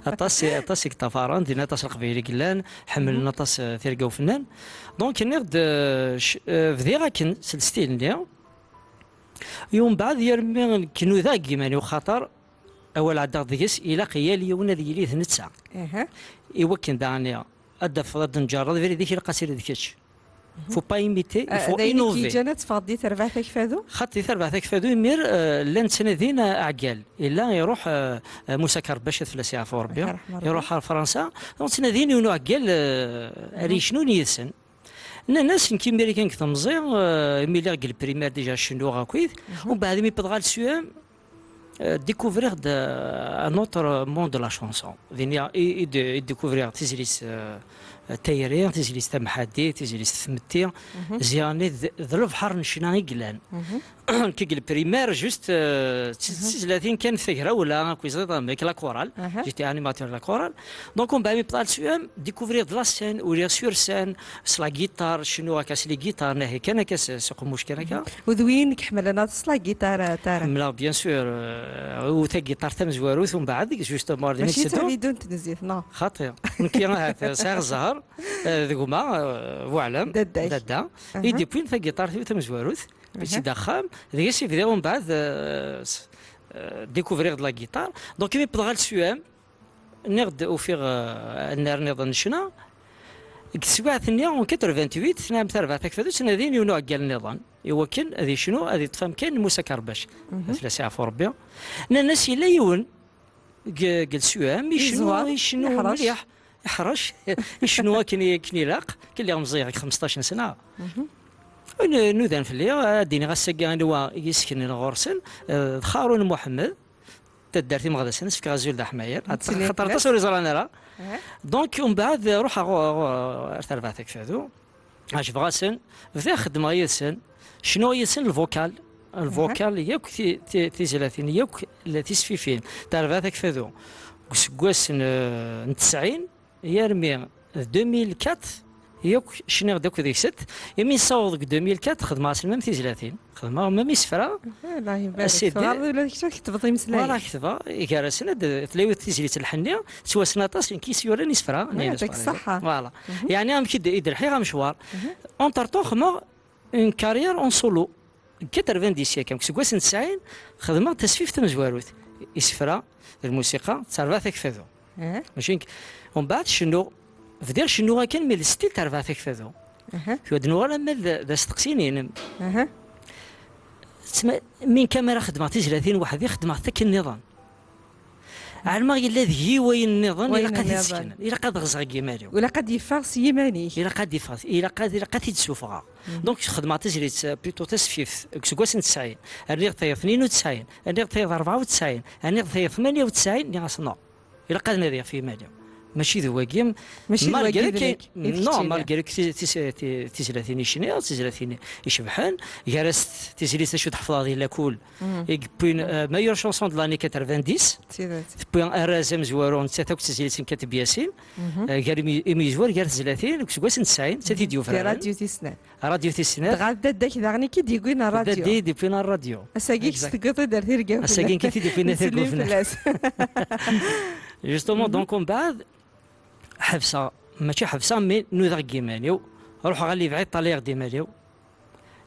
Aṭas, aṭas i yeṭṭafaren, din aṭas n Leqbayel i yellan, ḥemmlen aṭas, euh, tirga ufennan. Donc, nniɣ-d, euh, c-, euh, bdiɣ akken s lestil-nni. I umbeɛd, yermi nekk nudaɣ deg yiman-iw, xaṭer awal ɛeddaɣ deg-s, ilaq yal yiwen ad yili d netta. I wakken daɣen ad d-tafeḍ, ad d-nǧerreḍ abrid-ik, ilaq ad tiliḍ d kečč. Faut pas imiter, il faut innover. D ayen i k-yeǧǧan ad teffɣeḍ di terbaɛt Akfadu? Xaṭi, terbaɛt Akfadu, imir, euh, llan ttnadin, euh, aɛeggal. Illa iruḥ, euh, euh, Musa Kerbac, ad fell-as yeɛfu Rebbi, iruḥ ar Fransa. Donc, ttnadin yiwen uɛeggal, euh, ara yecnun yid-sen. Nnan-as, nekk imir kan deg temẓi, euh, imi lliɣ deg le primaire déjà cennuɣ akkit, umbeɛd imi wwḍeɣ ɣer le C E M, euh, découvriɣ-d, euh, un autre monde de la chanson. Din i, i, i d-, i découvriɣ tizlit, euh, tayri, tizlit tamḥaddit, tizlit tmetti. Ziɣen d, d lebḥer n ccna i yellan. Nekk deg le primaire, juste, euh, d ti-, d tizlatin kan tagrawla, akkit ẓiḍ amek, la chorale. J'étais animateur de la chorale. Donc, umbeɛd mi wwḍeɣ ɣer le C E M, découvriɣ-d la scène, uliɣ sur scène, s la guitare, cennuɣ akka s la guitare, nahi kan akka s, s uqemmuc kan akka. U d win i iḥemmlen aṭas la guitare, a Ṭariq? Ḥemmleɣ, bien sûr, euh, u tagiṭart tamezwarut, umbeɛd, justement, ar din i tetteddu. Mačči d tavidunt n zzit, non? Xaṭi. Nekki ahat sɛiɣ zzher, euh, d gma, euh, Buɛlam, dadda-k. Dadda. I d-yewwin tagiṭart-iw tamezwarut, i tt-id axxam, deg-s i bdiɣ umbeɛd, euh, s-, euh, découvriɣ-d la guitare. Donc, imi wwḍeɣ ɣer le C E M, Nniɣ-d ufiɣ, eh, annar nniḍen n ccna. Deg teswiɛt-nni, en quatre-vingt-huit, tnam tarbaɛt akfadu ttnadin yiwen uɛeggal nniḍen, i wakken ad yecnu, ad yeṭṭef amkan n Musa Kerbac. Ad t-yeɛfu Rebbi. Nnan-as yella yiwen deg, deg Lsuyam, yecnu, yecnu mliḥ, iḥrec, yecnu akken, akken ilaq, akken lliɣ meẓẓiyeɣ deg xmesṭac n sna. N-, nudan fell-i, ad d-iniɣ ass-agi anwa i yesseknen ɣur-sen, eh, d Xarun Muḥemmed, taddart Imeɣdasen, as-fkeɣ azul d aḥmayan. Xaṭer aṭas ur iẓran ara. Donc, umbeɛd, ruḥeɣ ɣur-, ɣur-, ar tarbaɛt akfadu. Ɛejbeɣ-asen, bdiɣ xeddmeɣ yid-sen, cnuɣ yid-sen lvokal, lvokal yakk ti-, ti-, tizlatin, yakk la tisfifin, tarbaɛt akfadu. Deg useggas n, n tesɛin, yarmi d deux mille quatre, yakk cniɣ-d akk deg-sent, imi nessaweḍ deg deux mille quatre, xedmeɣ-asen même tizlatin. Xedmeɣ même isefra. Allah ibarek. Teɣreḍ ula d kečč ad ketbeḍ imeslayen. Wala ketbeɣ, gar-asen ad tella yiwet tizlit lḥenni, tettwassen aṭas, nekk i s-yuran isefra. Yeɛṭik ṣṣeḥḥa. Voilà. Yeɛni amek i d-, i d-lḥiɣ amecwar. Entre-temps, xedmeɣ une carrière en solo. Deg quatre-vingt-dix yakan, deg useggas n tesɛin, xedmeɣ tasfift tamezwarut. Isefra, d lmusiqa, d tarbaɛt akfadu. Mačči nekk. Umbeɛd cennuɣ, bdiɣ cennuɣ akken, mais le style tarbaɛt akfadu. Tura ad nuɣal ama d, d asteqsi-inem. Tma-, min kamera xedmeɣ tizlatin weḥd-i, xedmeɣ-t akken nniḍen. Ɛelmeɣ yella deg-i wayen nniḍen, ilaq ad t-id-seknen, ilaq ad ɣzeɣ deg yiman-iw. Ilaq ad yeffeɣ s yiman-ik. Ilaq ad yeffeɣ, ilaq ad, ilaq ad t-id-sufɣeɣ. Donc, xedmeɣ tizlit, euh, plutôt tasfift, deg useggas n tesɛin. Rniɣ tayeḍ tnin u tesɛin, rniɣ tayeḍ rebɛa u tesɛin, rniɣ tayeḍ tmanya u tesɛin, nniɣ-as non. Ilaq ad nadiɣ f yiman-iw. Mačči d wagi, mačči d wagi malgré que, i d keččini. Non, malgré que ti-, tis-, ti-, tizlatin i cniɣ, tizlatin icebḥen, gar-as tizlit acu tḥefḍeḍ di lakul, i yewwin, euh, meilleure chanson de l'année quatre-vingt-dix, tewwi arraz amezwaru, nettat akk d tizlit n Kateb Yasin, euh, gar imi, imi yezwar gar tezlatin, deg useggas n tesɛin, nettat i d-yufraren. Di Radio Tis Snat. Radio Tis Snat. Dɣa d dadda-k daɣen i k-id-yewwin ṛṛadyu. Dadda i d-yewwin ṛṛadyu. Ass-agi i k-id-yewwin tirga. Ass-agi i k-id-yewwin tirga. Justement, donc, umbeɛd, ḥebseɣ, mačči ḥebseɣ, mais nudaɣ deg yiman-iw, ruḥeɣ alli bɛid, ṭalayeɣ-d iman-iw.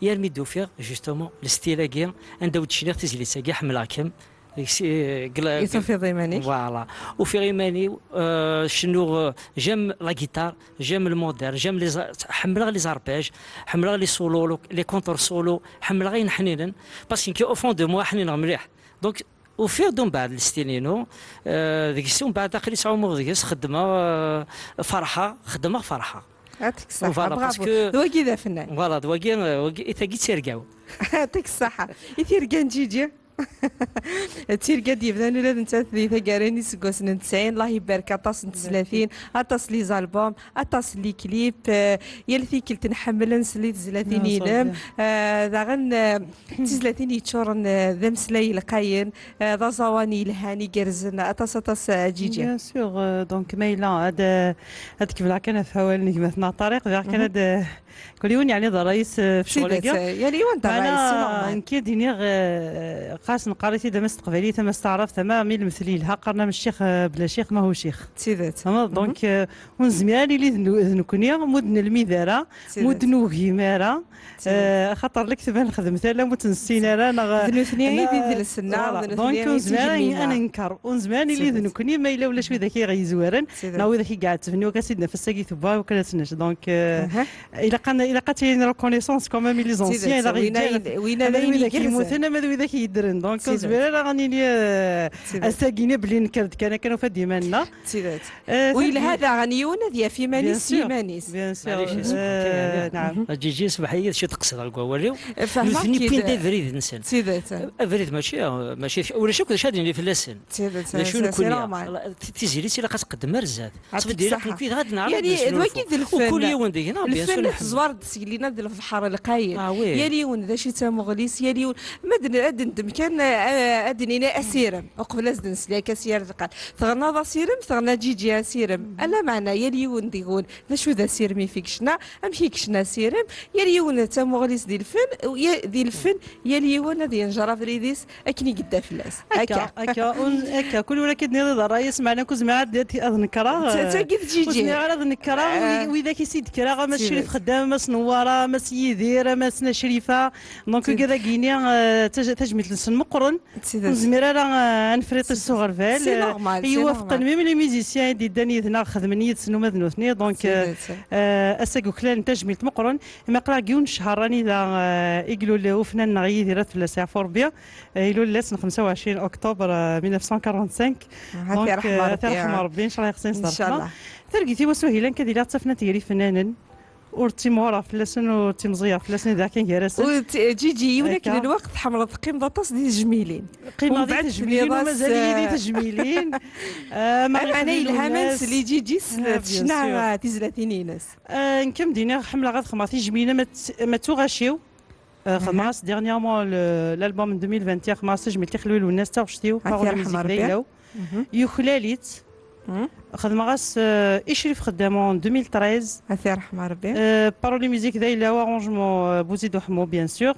Yarmi d-ufiɣ, justement, le style-agi, anda ur d-cniɣ tizlit-agi, ḥemmleɣ-kem. Deg si-, deg la-, i tufiḍ iman-ik? Voilà. Ufiɣ iman-iw, euh, cennuɣ, euh, j'aime la guitare, j'aime le moderne, j'aime les a-, ḥemmleɣ les arpèges, ḥemmleɣ les solos, les contre-solos, ḥemmleɣ ayen ḥninen, parce que au fond de moi ḥnineɣ mliḥ. Donc, ufiɣ-d umbeɛd le style-inu, euh, deg-s umbeɛd aql-i ttɛumuɣ deg-s, xeddmeɣ, euh, ferḥeɣ, xeddmeɣ ferḥeɣ. Voilà, parce que d wagi d afennan. Voilà, d wagi, euh, wagi, i tagi d tirga-w. Yeɛṭik ṣṣeḥḥa. I tirga n Ǧiǧi? D tirga d-yebdan ula d nettat di taggara n yiseggasen n tesɛin. Allah ibarek, aṭas n tezlatin, aṭas n les albums, aṭas n les clips. Eh, yal tikkelt nḥemmel ad nsel i tezlatin-inem. Eh, daɣen, eh, d tizlatin yeččuren, eh, d ameslay lqayen, eh, d aẓawan yelhan, igerrzen, aṭas, aṭas, eh, Ǧiǧi. Bien sûr, euh, donc, ma yella ad, ad kemmleɣ kan ɣef wawal n gma-tneɣ Ṭariq, bɣiɣ kan ad, Kul yiwen yeɛni d ṛṛay-is, eh, f ccɣel-agi. Tidet, eh, yal yiwen d ṛṛay-is, c'est normal. Nekk ad d-iniɣ, eh, ɣas neqqar-it-id ama s teqbaylit, ama s taɛrabt, ama mi lemtel yelha, qqaren-am ccix, eh, bla ccix ma hu ccix. Tidet. Tfehmeḍ? Donc, eh, ur nezmir ara nili d nu-, d nekkni, mu d nelmid ara, mu d nugim ara, eh, axaṭer lekdeb ad nexdem tala, mu tt-nessin ara, neɣ, d nutni i d idles-nneɣ, voilà. Donc, ur nezmir ara ad nenker, ur nezmir ara nili d nekkni, ma yella ulac widak i ɣ-yezwaren, neɣ widak i iɛettben, iwakken ad tt-id-naf ass-agi tewwa, iwakken ad tt-nečč. Donc, eh, Ilaq ad, ilaq ad tili reconnaissance quand même i les anciens, ilaq yeǧǧan, ama d widak yemmuten, ama d widak yeddren. Donc, ur nezmir ara ad nili, euh, ass-agi-nni belli nekker-d kan akken nufa-d iman-nneɣ. D tidet. Eh, u yelha daɣen yiwen ad yaf iman-is s yiman-is. Bien sûr. Maɛlic, euh, naɛam. A Ǧiǧi, smeḥ-iyi, d cwiṭ qesdeɣ deg wawal-iw. Nutni wwin-d abrid-nsen. D tidet. Abrid mačči, mačči, ulac akk d acu ad nini fell-asen. D tidet, d acu nekkni. Ti-, tiziri ilaq ad tqeddem ar zdat. Ttbeddil akk nekk yid-ɣ ad neɛreḍ. Yani, d wagi d lfen. Kul yiwen deg-neɣ, bien sûr, lfen teẓwar-d seg lina d lebḥer lqayen. Ah, oui. Yal yiwen d acu i d tamuɣli-s, yal yiwen. Ma d-, ad d-neddem kan, eh, ad d-nini asirem, uqbel ad s-d-nesli akka s yir lqal. Teɣnaḍ asirem, teɣna Ǧiǧi asirem. Ala meɛna, yal yiwen deg-wen d acu d asirem i f-, i yecna, amek i yecna asirem, yal yiwen d tamuɣli-s di lfen, u ya-, di lfen, yal yiwen ad yenjer abrid-is, akken i yedda fell-as. Akka, akka, akka, un-, akka, kul ur akka d-nniḍ iḍ ṛṛay-is, meɛna kul zmireɣ ad, ad nekreɣ, d ta-, eh, tagi d Ǧiǧi. Ur zmireɣ ara ad nekreɣ, eh, wi-, widak i s-id-kreɣ, ama d Crif Xeddam, Mass Newwara, Mass Yidir, Mass Crifa. Donc, wigad-agi-ni, euh, taj-, tajmilt-nsen meqqren. Ur nezmir ara, euh, ad nefriṭ s uɣerbal. C'est normal, c'est normal. Même les musiciens i d-yeddan yid-neɣ xedmen yid-sen uma d nutni. Donc, euh, euh, ass-agi uklalen tajmilt meqqren. Imi aql-aɣ deg yiwen n ccher anida, euh, i ilul ufnan-nneɣ Yidir, ad fell-as yeɛfu Rebbi. Euh, ilul ass n xemsa u ɛecrin octobre, euh, mille neuf cent quarante-cinq. Donc, euh, ad t-yerḥem Rebbi, ncallah ixṣi-ines d ṛṛeḥma. Targit-iw a Suhila, nekk ad iliɣ d tafnant gar yifennanen. Ur ttimɣureɣ fell-asen, ur ttimẓiyeɣ fell-asen, ad iliɣ kan gar-asen. Ur t-, Ǧiǧi, yiwen akken n lweqt tḥemmleḍ teqqimeḍ aṭas di tejmilin. Qqimeɣ di tejmilin, u mazal-iyi di tejmilin. Ah, ma ɛni yelha ma nsel i Ǧiǧi s tecna tizlatin-ines? Ah, nekk am d-iniɣ, ḥemmleɣ ad xedmeɣ tijmilin, ma d, ma d tuɣac-iw. Ah, xedmeɣ-as dernièrement le, l'album n deux mille vingt et un, xedmeɣ-as tajmilt i Xelwi Lwennas, taɣect-iw, Parole Musique d ayla-w. Yuklal-itt. Xedmeɣ-as, euh, i Crif Xeddam en deux mille treize. Ad t-yerḥem Rebbi. Euh, Parole Musique d ayla-w, arrangement, euh, Bouzid Ouhemou, bien sûr.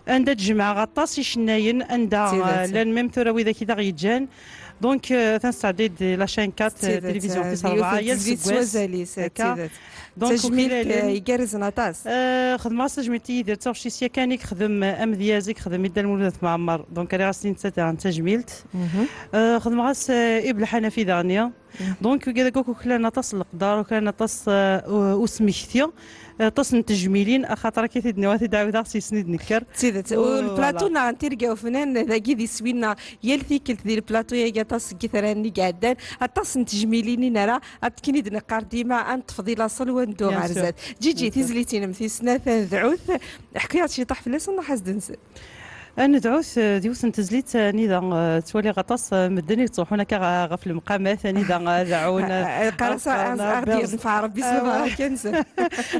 Anda d-jemɛeɣ aṭas icennayen, anda, euh, llan même tura widak i d aɣ-yeǧǧan. Donc, euh, atan sɛeddi-d la chaîne quatre, euh, télévision tis rebɛa, yal seggas. Donc, tajmilt, euh, igerrzen aṭas. Euh, xedmeɣ-as tajmilt i Yidir d taɣect-is yakan i yexdem, euh, amedyaz i yexdem i Dda Lmulud At Mɛemmer. Donc, rriɣ-as i nettat daɣen tajmilt. Euh, xedmeɣ-as, euh, i Belḥanafi daɣen. Donc, wigad akk uklan aṭas n leqder, uklan aṭas, euh, u-, usmekti, aṭas n tejmilin, axaṭer akka i t-id-nniɣ, ad t-id-ɛawdeɣ s yisni d-nekker. D tidet. U lplaṭu-nneɣ n Tirga Ufnan, dagi d iswi-nneɣ, yal tikkelt di lplaṭu-agi aṭas n yitran i iɛeddan, aṭas n tejmilin i nara, akken i d-neqqar dima, ad neṭṭef di laṣel u ad neddu ɣer zdat. Ǧiǧi, tizlit-inem tis snat, Tadɛut, ḥku-yaɣ-d ciṭuḥ fell-asen, nruḥ ad s-d-nsel. Ad nedɛut, eh, d yiwet n tezlit, eh, anida, eh, ttwaliɣ aṭas, eh, medden i yettruḥun akka ɣ-, ɣef lemqamat, anida, eh, ad ɛun, eh, qqar-as ad qqaren, eh, ad ɣ-d-yenfeɛ Rebbi s lbaraka-nsen.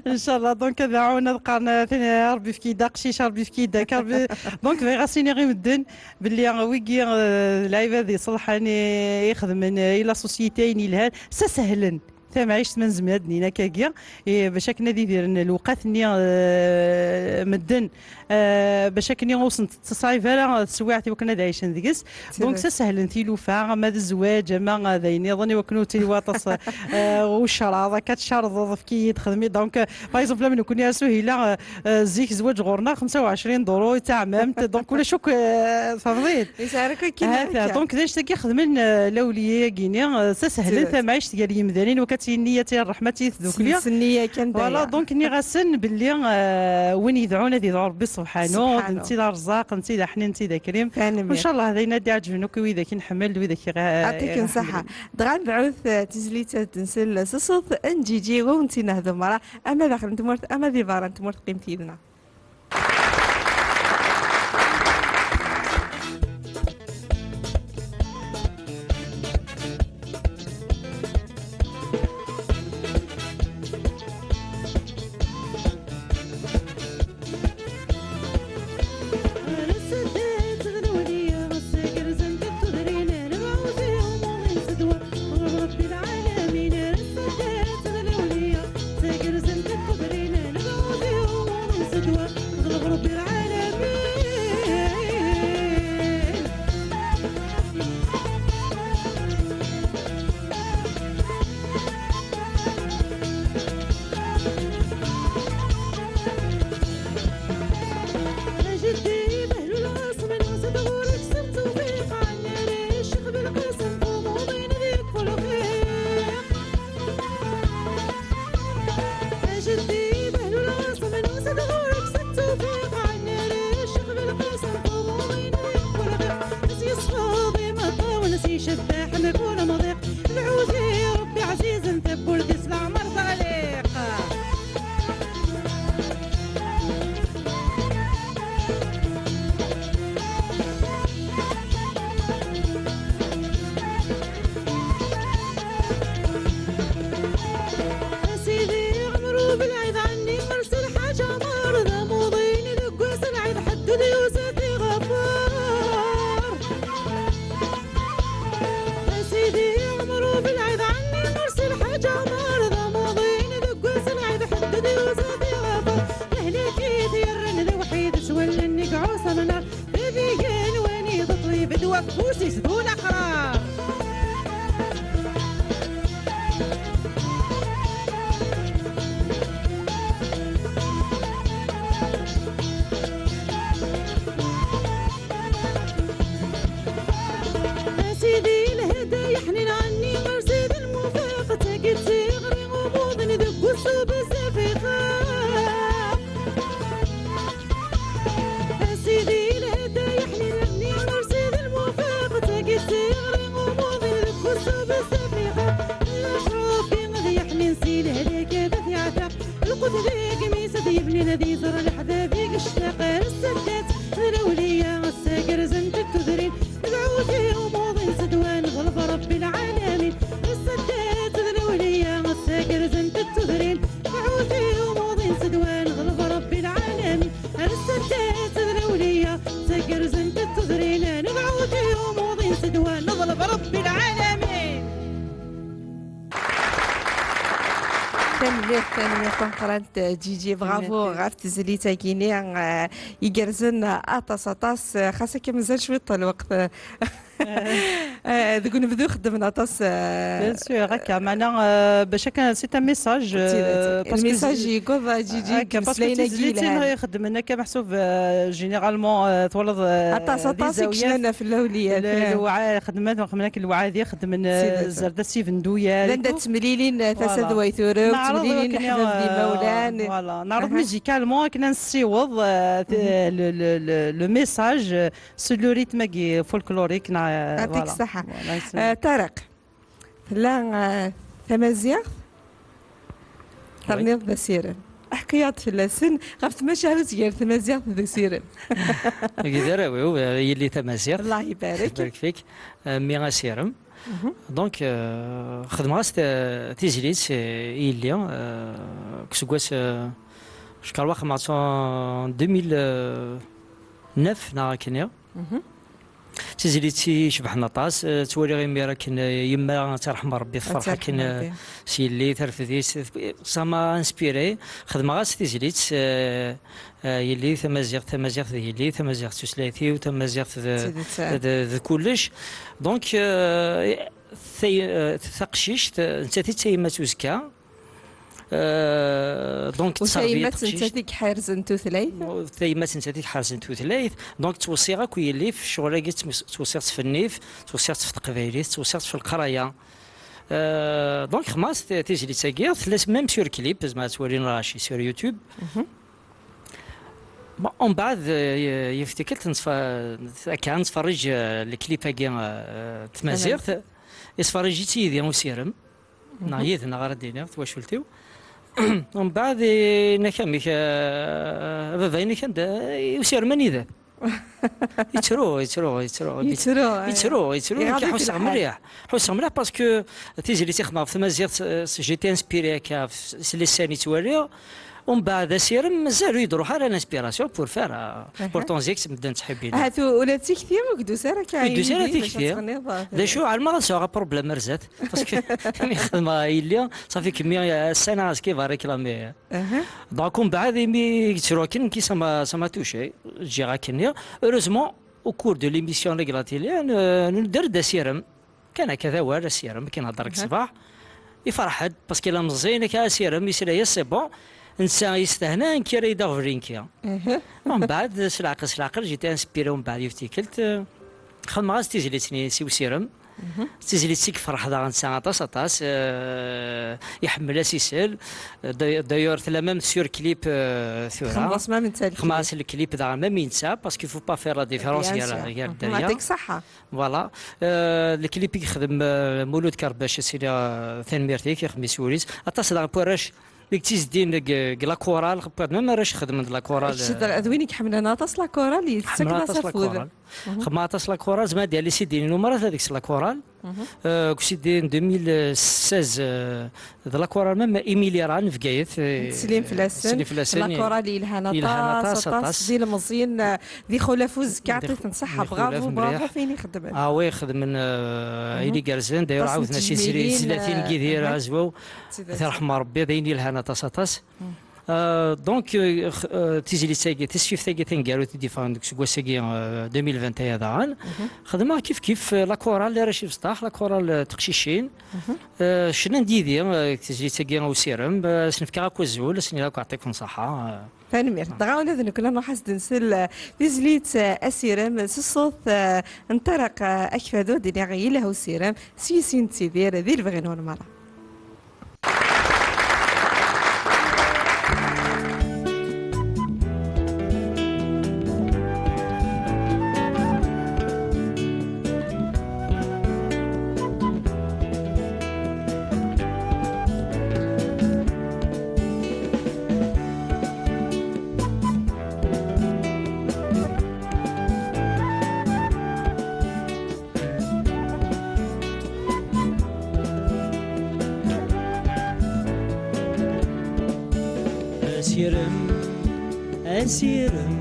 Ncallah, donc ad ɛun, ad qqaren, eh, tin, eh, Rebbi efk-iyi-d aqcic, Rebbi efk-iyi-d akka, Rebbi. Donc bɣiɣ ad s-iniɣ i medden belli, eh, wigi, eh, d lɛibad iṣelḥen i, i ixedmen, eh, i la société, ayen yelhan, sasehlen tamɛict, ma nezmer ad d-nini akkagi, eh, bac akken ad idiren lewqat-nni, eh, medden, eh, bac akken ur sent-tettṣɛib ara teswiɛt i wakken ad ɛicen deg-s. Donc, sasehlen tilufa, ama d zzwaǧ, ama d ayen nniḍen, i wakken ur ttili waṭas, eh, ucraḍ, akka tcerḍeḍ, efk-iyi-d, xdem-iyi. Donc, eh, par exemple, am nekkni a Suhila, eh, eh, zik zzwaǧ ɣur-neɣ xemsa u ɛecrin duru i d taɛmamt, donc ulac akk, eh, tfehmeḍ-iyi-d? Yesɛa akk akken. Hata, akka. Donc, d anect-agi xedmen, eh, lawliya-agi-ni, eh, sasehlen tamɛict gar yimdanen, wakka d nniya, d ṛṛeḥma, d tdukli. S nniya kan. Voilà, donc nniɣ-asen belli, eh, win yedɛun ad yedɛu Rebbi subḥanu, d netta i d arẓaq, netta i d aḥnin, netta i d akrim. Ncallah d ayen ad d-iɛeǧben akk i widak i nḥemmel, d widak i ɣ-, i ɣ-iḥemmlen. Dɣa nedɛut, eh, tizlit ad d-nsel s ṣṣut n Ǧiǧi, wa wen-tt-inehdu merra, ama daxel n tmurt, ama di berra n tmurt, qqimet yid-neɣ. Tanemmirt, tanemmirt tameqqrant, Gigi, bravo ɣef tezlit-agi-nni, eh, igerrzen aṭas, aṭas, eh, xas akka mazal cwiṭ lweqt, eh, eh, deg unebdu xeddmen aṭas, eh. Bien sûr, akka, meɛna, eh, bac akka, c'est un message, eh, parce que lmessage yewweḍ, eh, Gigi, akka, parce que tizlitin i ixeddmen akka, meḥsub, eh, généralement, eh, twalaḍ, eh, aṭas, aṭas i yecnan ɣef lawliyat, lewɛadi, xeddmen, xeddmen akka lewɛadi, xeddmen, eh, zerdas ibenduya, llan da ttemlilin, eh, tasa d way turew, ttemlilin leḥbab d imawlan. Voilà. Neɛreḍ musicalement akken ad nessiweḍ, euh, le, le, le, le message, euh, sur le rythme-agi folklorique, neɣ, euh, voilà. Yɛṭik ṣṣeḥḥa. Voilà, c'est... Euh, Ṭariq, tella, euh, tamaziɣt terniḍ d asirem. Ḥku-yaɣ-d fell-asen, ɣef tmacahut gar tmaziɣt d usirem. Dagi d arraw-iw, euh, yelli tamaziɣt. Allah ibarek. Ibarek fik. Euh, mmi asirem. Donc, euh, xedmeɣ-as ta-, tizlit, euh, i yelli, euh, deg useggas, euh, cekkeṛ waxem en deux mille neuf neɣ akken-nni. Tizlit i icebḥen aṭas, euh, ttwaliɣ imir akken, euh, yemma ad tt-yerḥem Rebbi tefreḥ akken, euh, s yelli, terfed-itt, ça m'a inspiré. Xedmeɣ-as tizlit, euh, Ah, yelli tamaziɣt, tamaziɣt d yelli, tamaziɣt d tutlayt-iw, tamaziɣt d, d, d kullec. Donc, euh, tay-, euh, taqcict, euh, nettat i d tayemmat uzekka. Euh, donc, u tayemmat nettat i iḥerzen tutlayt? Tayemmat nettat i iḥerzen tutlayt. Donc, ttweṣṣiɣ akk yelli f ccɣel-agi, ttweṣ-, ttweṣṣiɣ-tt f nnif, ttweṣṣiɣ-tt f teqbaylit, ttweṣṣiɣ-tt f leqraya. Euh, donc, xedmeɣ-as t-, tizlit-agi, tella même sur clip, zeɛma ad twalin lɣaci sur YouTube. Bon, umbeɛd, euh, yiwet tikkelt, nettfa-, akka, nettferrij, euh, le clip-agi, euh, n tmaziɣt, yettferrij-itt yid-i usirem, neɣ yid-neɣ ara d-iniɣ, twacult-iw. Umbeɛd, yenna-k amek, euh, a baba, yenna-k anda, usirem anida? Yettru, yettru, yettru. Yettru, eh. Yettru, yettru. Ḥusseɣ mliḥ. Ḥusseɣ mliḥ parce que tizlit i xedmeɣ ɣef tmaziɣt, euh, j'étais inspiré akka s les scènes i ttwaliɣ. Umbeɛd asirem mazal ur yi-d-ruḥ ara l'inspiration pour faire, euh, pourtant zik medden ttḥibbin. Ahat u-, ula d tikti ur k-d-tusi ara akka. Ur d-tusi ara tikti. D acu, ɛelmeɣ ad sɛuɣ problème ar zdat. Parce que mi xedmeɣ yelli, ṣafi kemmi, euh, ssana azekka va réclamer. Donc, umbeɛd imi yettru akken, nekki ça m'a, ça m'a touché. Ǧǧiɣ akkenni. Heureusement, au cours de l'émission deg la télé, n-, n-, nder-d asirem. Kan akka d awal, asirem, akken hedreɣ ṣṣbeḥ. Iferḥ-d, parce que la meẓẓiyen akka asirem, yesla-yas, c'est bon. Netta yestehna, nekki ara yi-d-aɣ brinki. Umbeɛd, s leɛqel, s leɛqel, j'étais inspiré, umbeɛd yiwet tikkelt, euh, xedmeɣ-as tizlit-nni s usirem. Tizlit i yefreḥ daɣen netta aṭas, aṭas, euh, iḥemmel ad s-isel. D'ailleurs, tella même sur clip, euh, tura. Xedmeɣ-as même netta le clip. Xedmeɣ-as le clip daɣen même i netta, parce qu'il faut pas faire la différence gar, gar dderya. Yɛṭik ṣṣeḥḥa. Voilà. Euh, le clip i yexdem, euh, Mulud Karbac, ad s-iniɣ, euh, tanemmirt-ik, ixdem-it s wul-is. Aṭas daɣen n warrac i yettizeddin deg, deg la chorale, même arrac xedmen d la chorale. D win i iḥemmlen aṭas la chorale, yettak-d aṭas la chorale. Xedmeɣ aṭas la chorale, zeɛma ad d-yali C D n umrat ad deg-s la chorale. Euh, deg C D n deux mille seize, euh, d la chorale même Émile Iran, Bgayet, euh, teslin fell-asen. Teslin fell-asen. La chorale yelhan aṭas, aṭas, aṭas. D ilemẓiyen, euh, d ixulaf uzekka, yeɛṭi-ten ṣṣeḥḥa, bravo, bravo ɣef ayen i xedmen. Ah oui, xedmen, euh, ayen igerrzen, d'ailleurs, ɛawden-as i tezlatin n Yidir Azwaw. Tirḥem Rebbi, d ayen yelhan aṭas, aṭas. Euh, donc, euh, x-, euh, tizlit-agi, tasfift-agi taneggarut i d-yeffɣen deg useggas-agi, euh, deux mille vingt et un daɣen, xedmeɣ kif kif, euh, la chorale, arrac ibesṭaḥ, la chorale, euh, teqcicin, euh, cnan-d yid-i, euh, tizlit-agi usirem, euh, ad sen-fkeɣ akk azul, ad sen-iniɣ akk yeɛṭikum ṣṣeḥḥa, euh. Tanemmirt. Dɣa ula d nekkni ad nruḥ ad s-d-nsel, euh, tizlit, euh, asirem, s ṣṣut, euh, n Ṭariq, euh, Akfadu, ad d-iniɣ yelha usirem, s yis i nettidir, di lebɣi-nwen merra. Asirem, asirem,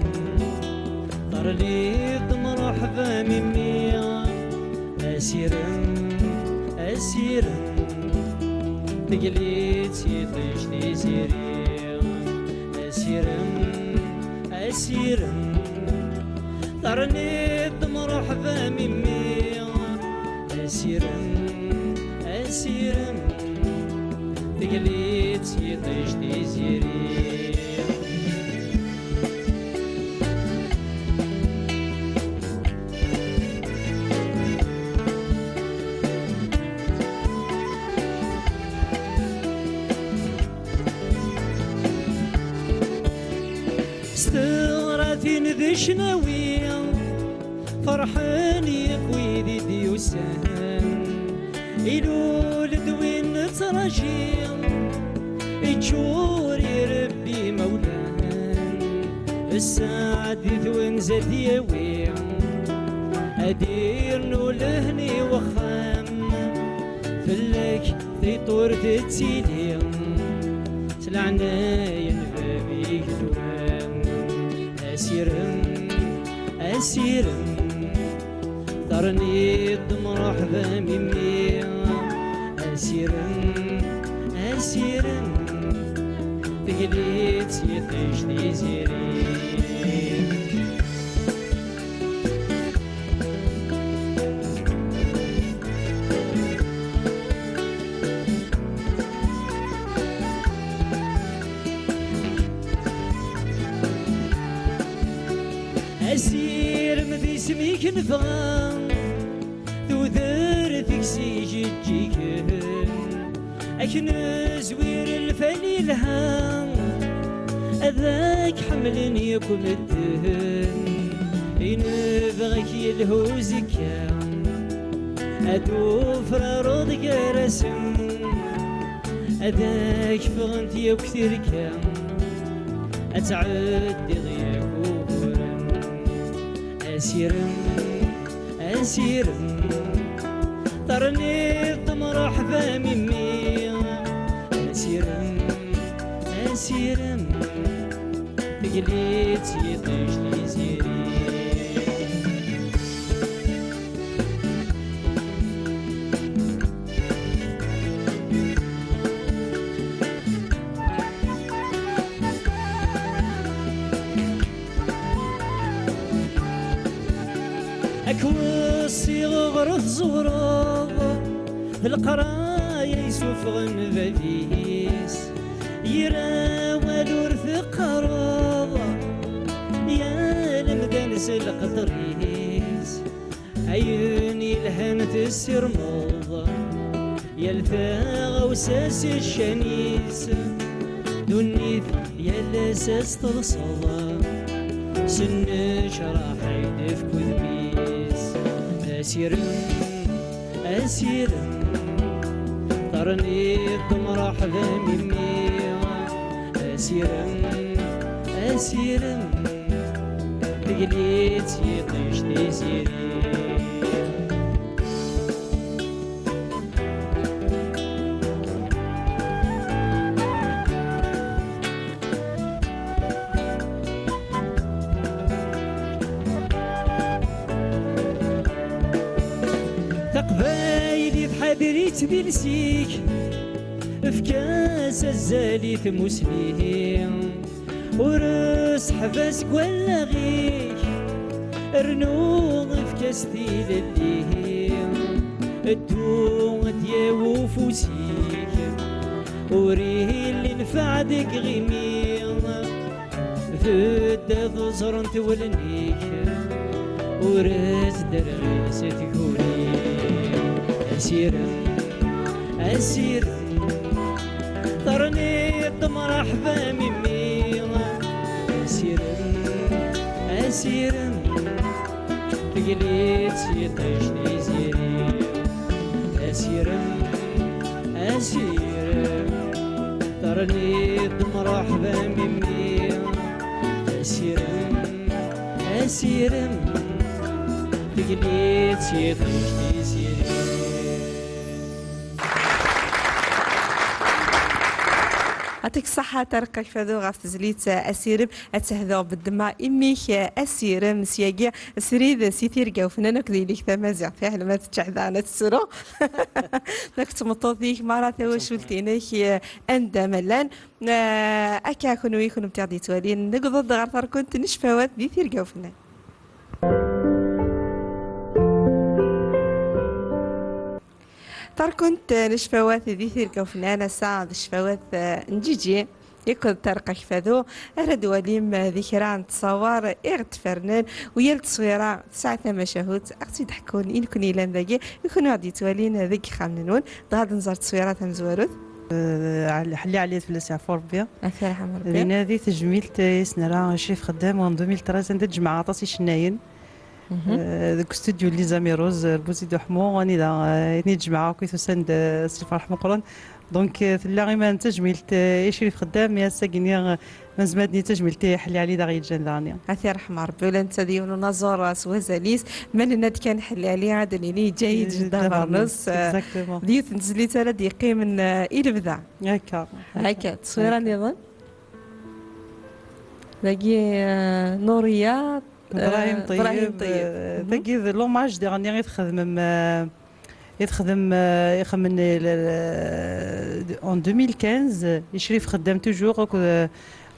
terliḍ mṛeḥba mimi. Asirem, asirem, Tegliḍ s yiṭij tiziri. Asirem, asirem, terniḍ-d mṛuḥba mimmi. Asirem, asirem, tegliḍ s yiṭij tiziri. S teɣratin d ccnawi, ferḥen yakk wid i d-yusan. Ilul-d win nettraǧi, iččur irebbi imawlan. Sseɛd di twenza d-yawi, ad irnu lehna i wexxam. Fell-ak tiṭ ur tettili, s leɛnaya n bab igelwan. Asirem, asirem, terniḍ-d mṛuḥba mimmi. Asirem, asirem, tegliḍ s yiṭij tiziri. Asirem d isem-ik nebɣa, tudert-ik s ijeǧǧigen. Ad k-nezwir lfal ilha, ad k-ḥemmlen yakk medden. I nebɣa-k yelha uzekka, ad tufrareḍ gar-asen, ad ak-ffɣent yakk tirga, ad tɛeddiḍ yakk uguren. Asirem, asirem, terniḍ-d mṛuḥba mimmi. Asirem, asirem, tegliḍ s yiṭij tiziri. Ad k-weṣṣiɣ ɣer tẓewreḍ, d leqraya yessufɣen bab-is. Yir awal ur teqqareḍ, yal amdan s leqder-is. Ayen yelhan tessirmeḍ, yal taɣawsa s ccan-is. Ddunit yal ass ad s-teḍseḍ, s nnecraḥ ay d-ifk udem-is. Asirem, asirem, terniḍ-d mṛuḥba mimmi. Asirem, asirem, tegliḍ s yiṭij tiziri. Taqbaylit ḥader-itt di lsik, efk-as azal i tmusni. Ur seḥbas deg wallaɣ-ik, rnu efk-as tilelli. Ddu ad d-yawi ufus-ik, ur illi nfeɛ deg ɣimi. Bedda ẓrent wallen-ik, ur as-derɣis tguri. Asirem, asirem, terniḍ-d mṛeḥba mimmi. Asirem, asirem, tegliḍ s yiṭij tiziri. Asirem, asirem, terniḍ-d mṛeḥba mimmi. Asirem, asirem, tegliḍ s yiṭij tiziri. Tek saḥa tarqa kfadu ɣef tezlit Asirem, ad tehdeɣ beddemma imi-k Asirem s yagi srid si tirga ufnan akked yili-k tamaziɣt, fiḥel ma teččeḥ daɣen ad tessru. Nek tmeṭṭut-ik mara tawacult-inek anda ma llan. Eh, akka kunwi kunwi aɣ-d-yettwalin, newweḍ-d ɣer tarkunt n ccfawat di tirga ufnan. Tarkunt n ccfawat di tirga ufnan, ass-a d ccfawat, eh, n Ǧiǧi akked Tarqa Kfadu. Ara d-walim, eh, di kra n ttṣawar i ɣ-d-fernen, u yal ttṣwira tesɛa tamacahut, ad ɣ-tt-id-ḥekkun i nekni yellan dagi, i kunwi aɣ-d-yettwalin deg yixxamen-nwen. Dɣa ad nẓer ttṣwira tamezwarut. Eh, Ḥelli Ɛli ad fell-as yeɛfu Ṛebbi. Ad t-yerḥem Ṛebbi. Dinna di tejmilt, eh, i s-nerra Crif Xeddam en deux mille treize, anda d-jemɛeɣ aṭas icennayen. Mhm. Eh, deg ustudyu n Liza Mirouz, eh, Bouzi Duḥmu, anida, eh, i ten-id-jemɛeɣ akk i tusan-d, eh, s lferḥ meqqren. Donc, eh, tella iman d tajmilt, eh, i Crif Xeddam, mi ass-agi-nni, eh, ma nezmer ad d-nini tajmilt i Ḥelli Ɛli d aɣ-yeǧǧan daɣen. Ad t-yerḥem Ṛebbi, ula netta d yiwen unaẓur, eh, s wazal-is. Ma nenna-d kan Ḥelli Ɛli, ad d-nini yeǧǧa-yi-d Jedda Jedda Bernus, Bernus, eh, exactement. D yiwet n tezlit ara d-yeqqimen, eh, i lebda. Akka. Akka, ttṣwira niḍen. Dagi, eh, Nuriya, Ibrahim eh, Ṭeyyeb, Ibrahim Ṭeyyeb. Eh, mhm. Dagi d l'hommage diɣen i txedmem, eh, i txedmem, eh, ixemmen, eh, le, le, en deux mille quinze, i Crif Xeddam toujours, akked, eh,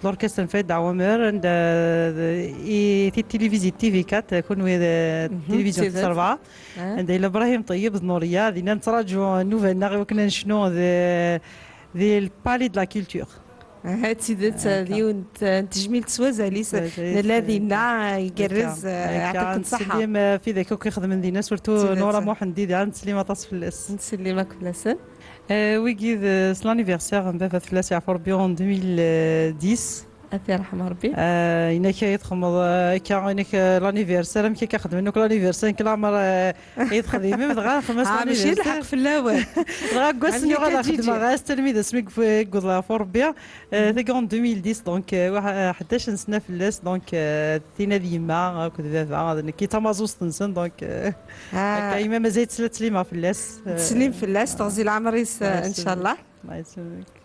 l'orchestre n Farid Awamer, anda, eh, i, i tilivizi T V quatre, kunwi d, eh, mhm, tilivizi tis rebɛa. Ah. Anda yella Ibrahim Ṭeyyeb d Nuriya, dinna nettraǧu nnuba-nneɣ i wakken ad necnu di, di le Palais de la Culture. Aha, d tidet, d yiwen n t-, n tejmilt s wazal-is. S wazal-is, nella eh, dinna, eh, igerrez, akka, eh, akka, yeɛṭi-ken ṣṣeḥḥa. Nettsellim, eh, ɣef widak akk ixedmen dinna, surtout Nura Muḥend, dinna nettsellim aṭas fell-as. Nettsellim akk fell-asen. Eh, wigi d, s l'anniversaire n baba fell-as yeɛfu Ṛebbi en deux mille dix. Ad t-yerḥem Ṛebbi. Eh, inak ay txedmeḍ, eh, akka, inak, eh, l'anniversaire, amek akka xedmen akk l'anniversaire, nekk leɛmer, eh, ay texdimem, dɣa xedmeɣ-as l'anniversaire. Ah, mačči lḥeqq fell-awen. Dɣa deg wass-nni ad xedmeɣ-as talmid asmi yewweḍ Ṛebbi. Euh, tagi en deux mille dix, donc, euh, waḥ-, euh, ḥdac n sna fell-as, donc, euh, tina d yemma akked baba, d nekk i d tamaẓuẓt-nsen, donc, euh, ah, akka yemma mazal tesla ttlimeɣ fell-as. Teslim fell-as, teɣzi leɛmer-is, euh, ncallah. Allah yesselmek.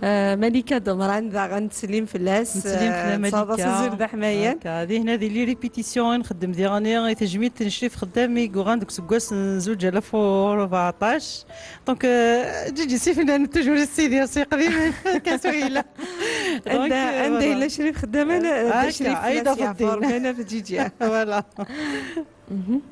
Euh, Malika Domran, daɣen teslim fell-as, nettsellim fell-am, euh, Malika. Tsawaḍ-as azul d aḥmayan. Akka, di hna di les répétitions i nxeddem diɣen i tejmilt n Crif Xeddam i yuɣan deg useggas n zuǧ alaf u rbeɛṭac. Donc, euh, Ǧiǧi s ifennanen toujours yessidir s iqdimen, kan s wayla. Donc, anda, euh, anda yella Crif Xeddam, euh, Crif ay d afeḍḍi. Voilà. Mhm.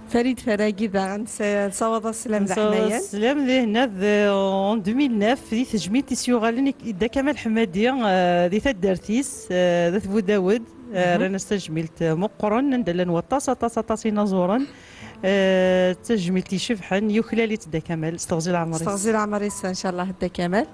Farid Faragi daɣen, s-, nessawaḍ-as sslam d aḥmayan. Nessawaḍ-as sslam di hna d, en deux mille neuf, di tejmilt i s-yuɣalen i, i Dda Kamal Ḥemmadi, euh, di taddart-is, euh, d At Budawed, euh, mhm, rran-as tajmilt, euh, meqqren, anda llan waṭas, aṭas, aṭas inaẓuren. Eh, d tajmilt icebḥen, yuklal-itt Dda Kamal, s teɣzi leɛmer-is. S teɣzi leɛmer-is, ncallah, Dda Kamal.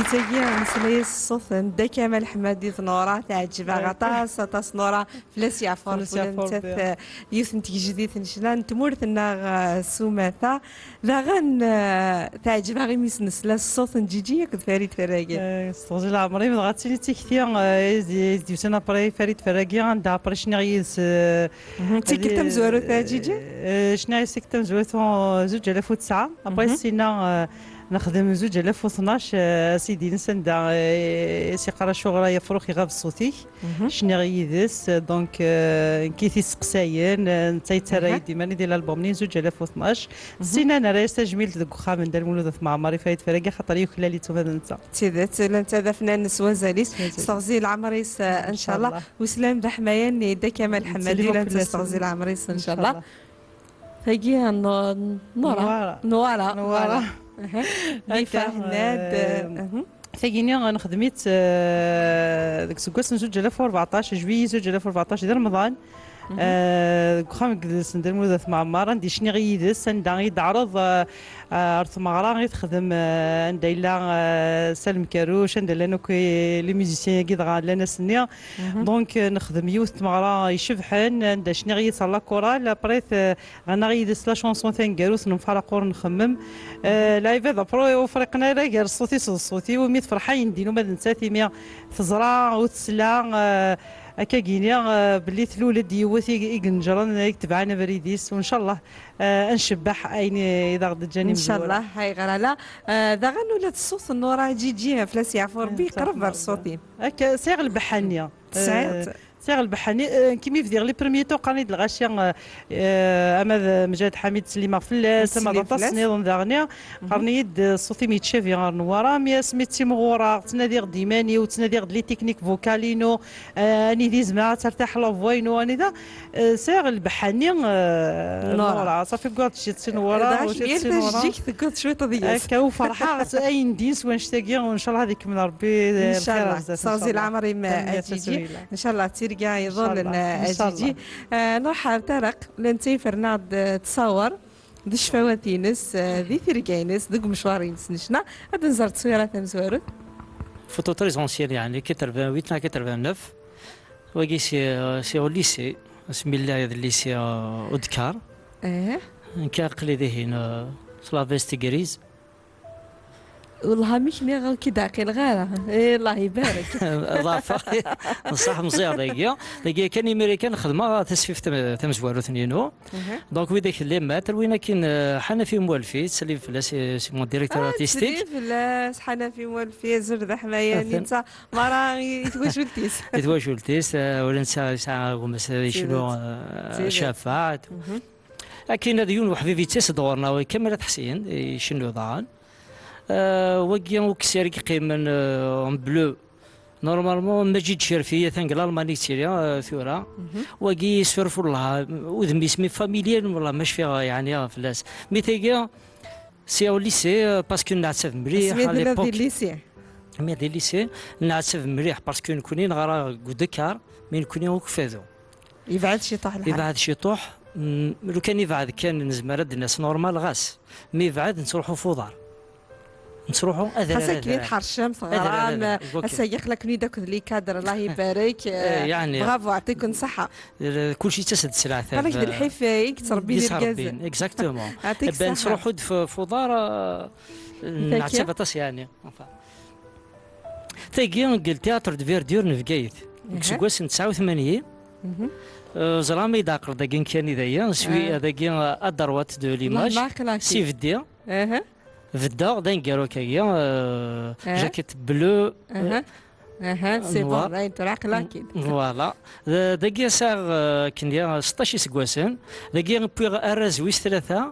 Tagi nesla-yas ṣṣut n Dda Kamal Ḥemmadi d Nura, teɛǧeb-aɣ aṭas, aṭas Nura, fell-as yeɛfu Rebbi, ula d nettat, eh, yiwet n tgejdit n ccna n tmurt-nneɣ, eh, s umata. Daɣen, eh, teɛǧeb-aɣ imi s-nesla ṣṣut n Ǧiǧi akked Farid Ferragi. Eh, s teɣzi n leɛmer-im, dɣa d tin i d tikti, eh, i d-, i d-yusan après Farid Ferragi, anda après cniɣ yid-s, eh, Mhm, d tikkelt tamezwarut, a Ǧiǧi? Eh, cniɣ yid-s tikkelt tamezwarut, eh, zuǧ alaf u tesɛa. Après, mhm, sina, eh, nexdem zuǧ alaf u tnac, eh, asidi-ines anda, eh, i s-yeqqar acuɣer ay afrux iɣab ṣṣut-ik. Mhm. Cniɣ yid-s, eh, donc, eh, nekk i t-isteqsayen, eh, netta yettarra-yi, mhm, dima di l'album-nni zuǧ alaf u tnac. Mhm. Sina nerra-yas tajmilt deg uxxam n Dda Lmulud At Mɛemmer i Farid Ferragi, xaṭer yuklal-itt ula d netta. D tidet, llant ad afnan s wazal-is, s wazal-is, s teɣzi n leɛmer-is, eh, ncallah. Ncallah. Uslam d aḥmayan, Dda Kamal Ḥemmadi, llant s teɣzi n leɛmer-is, ncallah. Ncallah. Tagi, n-, Nora. Nwara. Nwara, Nwara. Nwara. Aha. Akka, Bifa Hennad, eh, aha. Tagini nexdem-itt, eh, deg useggas n zuǧ alaf u rbeɛṭac, juillet zuǧ alaf u rbeɛṭac di Remḍan. Mhm. Eh, deg uxxam n yidles n Dda Lmulud At Mɛemmer, anda i cniɣ yid-s, anda i d-teɛreḍ, eh, eh, ar tmeɣra i texdem, eh, anda yella, eh, Salem Karuc, anda llan akk les musiciens-agi dɣa llan ass-nni. Mhm. Donc, eh, nexdem yiwet n tmeɣra icebḥen, anda cniɣ yid-s à la chorale, après, eh, ɣennaɣ yid-s la chanson taneggarut n Mfaraq ur nxemmem. Eh, lɛibad après ur friqen ara gar ṣṣut-is d ṣṣut-iw, imi tefreḥ ayen din uma d nettat, imi teẓra u tesla, eh, akka gini, eh, belli tlul-d yiwet i, i ineǧren, i itebɛen abrid-is, u ncallah, eh, ad ncebbeḥ ayen i, i d aɣ-d-ǧǧan imezwura. Ncallah, ayɣer ala. Eh, daɣen ula d ṣṣut n Nura Ǧiǧi, fell-as yeɛfu Rebbi, yeqreb ɣer ṣṣut-im. Akka, sɛiɣ lbeḥḥa-nni. Tesɛiḍ? Eh, Sɛiɣ lbeḥḥa-nni, eh, nekk mi bdiɣ les premiers tours, qqaren-iyi-d lɣaci, eh, eh, ama d Mjad Ḥamid, ttsellimeɣ fell-as, ama d aṭas nniḍen daɣen, qqaren-iyi-d, eh, ṣṣut-im yettcabi ɣer Newwara, mi asmi ttimɣureɣ, ttnadiɣ-d iman-iw, ttnadiɣ-d les techniques vocales-inu, eh, anida i zemreɣ ad tertaḥ la voix-inu, anida, eh, sɛiɣ lbeḥḥa-nni, eh, Newwara. Newwara. Ṣafi, wwiɣ-d ciṭ si Newwara, dɣa u ciṭ si Newwara. Tewwiḍ cwiṭ deg-s. Akka, u ferḥeɣ s ayen din s wanect-agi, u ncallah ad ikemmel Rebbi, eh, lxir ar zdat, ncallah. Ncallah. Teɣzi n leɛmer-im, a Ǧiǧi. Ncallah d tirga iḍulen, a Ǧiǧi. Ncallah. Eh, nruḥ ar Taraq, llant yfernaɣ-d, eh, ttṣawer d ccfawat-ines, eh, di tirga-ines, deg umecwar-ines n ccna. Ad nẓer ttṣwira tamezwarut. Photo très ancienne, yeɛni quatre-vingt-huit neɣ quatre-vingt-neuf. Wagi si, si au lycée, asmi lliɣ di lycée, euh, Udkar. Eh. Nekk aql-i dihin, euh, s la veste grise. Wellah, amek nniɣ ur k-id-ɛqileɣ ara. Eh, Allah ibarek. Ḍafeɣ. Ṣṣeḥ meẓẓiɣ dagi. Dagi kan imir kan xedmeɣ tasfift tam-, tamezwarut-nni-inu. Mhm. Donc, widak lli maître, win akin, eh, Ḥanafi Mwalfi, ttsellim fell-as, eh, c'est mon directeur artistique. Ah, ttsellim fell-as, Ḥanafi Mwalfi, azul d aḥmayan, netta mara i, i twacult-is. I twacult-is, eh, ula netta yesɛa agmas, eh, icnu, eh, Cafaɛt. Mhm. Akin ad yiwen uḥbib yettas-d ɣur-neɣ, Kamel At Ḥsin, icennu daɣen. Euh, wagi ukessar i yeqqimen, euh, en bleu. Normalement, Majid Cerfi, atan deg Lalman i yettili, euh, tura. Mhm. Wagi yessuref, wellah, udem-is, mi familial, wellah, ma cfiɣ, yeɛni, fell-as. Mi tagi, c'est au lycée, euh, parce que nneɛtab mliḥ, à l'époque. Asmi tella di lycée. Mi di lycée, nneɛtab mliḥ, parce que nekni neɣra deg Udekar, mi nekni akk Fadu. Yebɛed ciṭuḥ lḥal. Yebɛed ciṭuḥ. Mm, lukan yebɛed kan, nezmer ad d-nas normal ɣas. Mi yebɛed, nettruḥu f uḍar. Nettruḥu adrar, xas akken i tḥercem, teɣram, ass-agi aql-aken-id akked les cadres, Allah ibarek. Eh, yeɛni. Bravo, ɛṭiken ṣṣeḥḥa. Eh, kulci yettas-d s leɛtab. Ɣalak d lḥif, eh, i yettrebbin irgazen. Exactement. Ɛṭik ṣṣeḥḥa. Nettruḥu-d f-, f uḍar, eh, neɛtab aṭas, yeɛni. Enfin. Tagi, deg le théâtre de verdure n Bgayet. Deg useggas n tesɛa u tmanyin, mhm, euh, ẓra ma yedɛqel dagi kan i daya, swi, eh, dagi, euh, à droite de l'image, si beddi. Beddeɣ, d aneggaru akkagi, euh, jaquette bleue, euh, aha, c'est bon, noir. Dayen tura aql-aken. Voilà. D-, dagi sɛiɣ, euh, akken, euh, seṭṭac iseggasen. Dagi wwiɣ arraz wis tlata,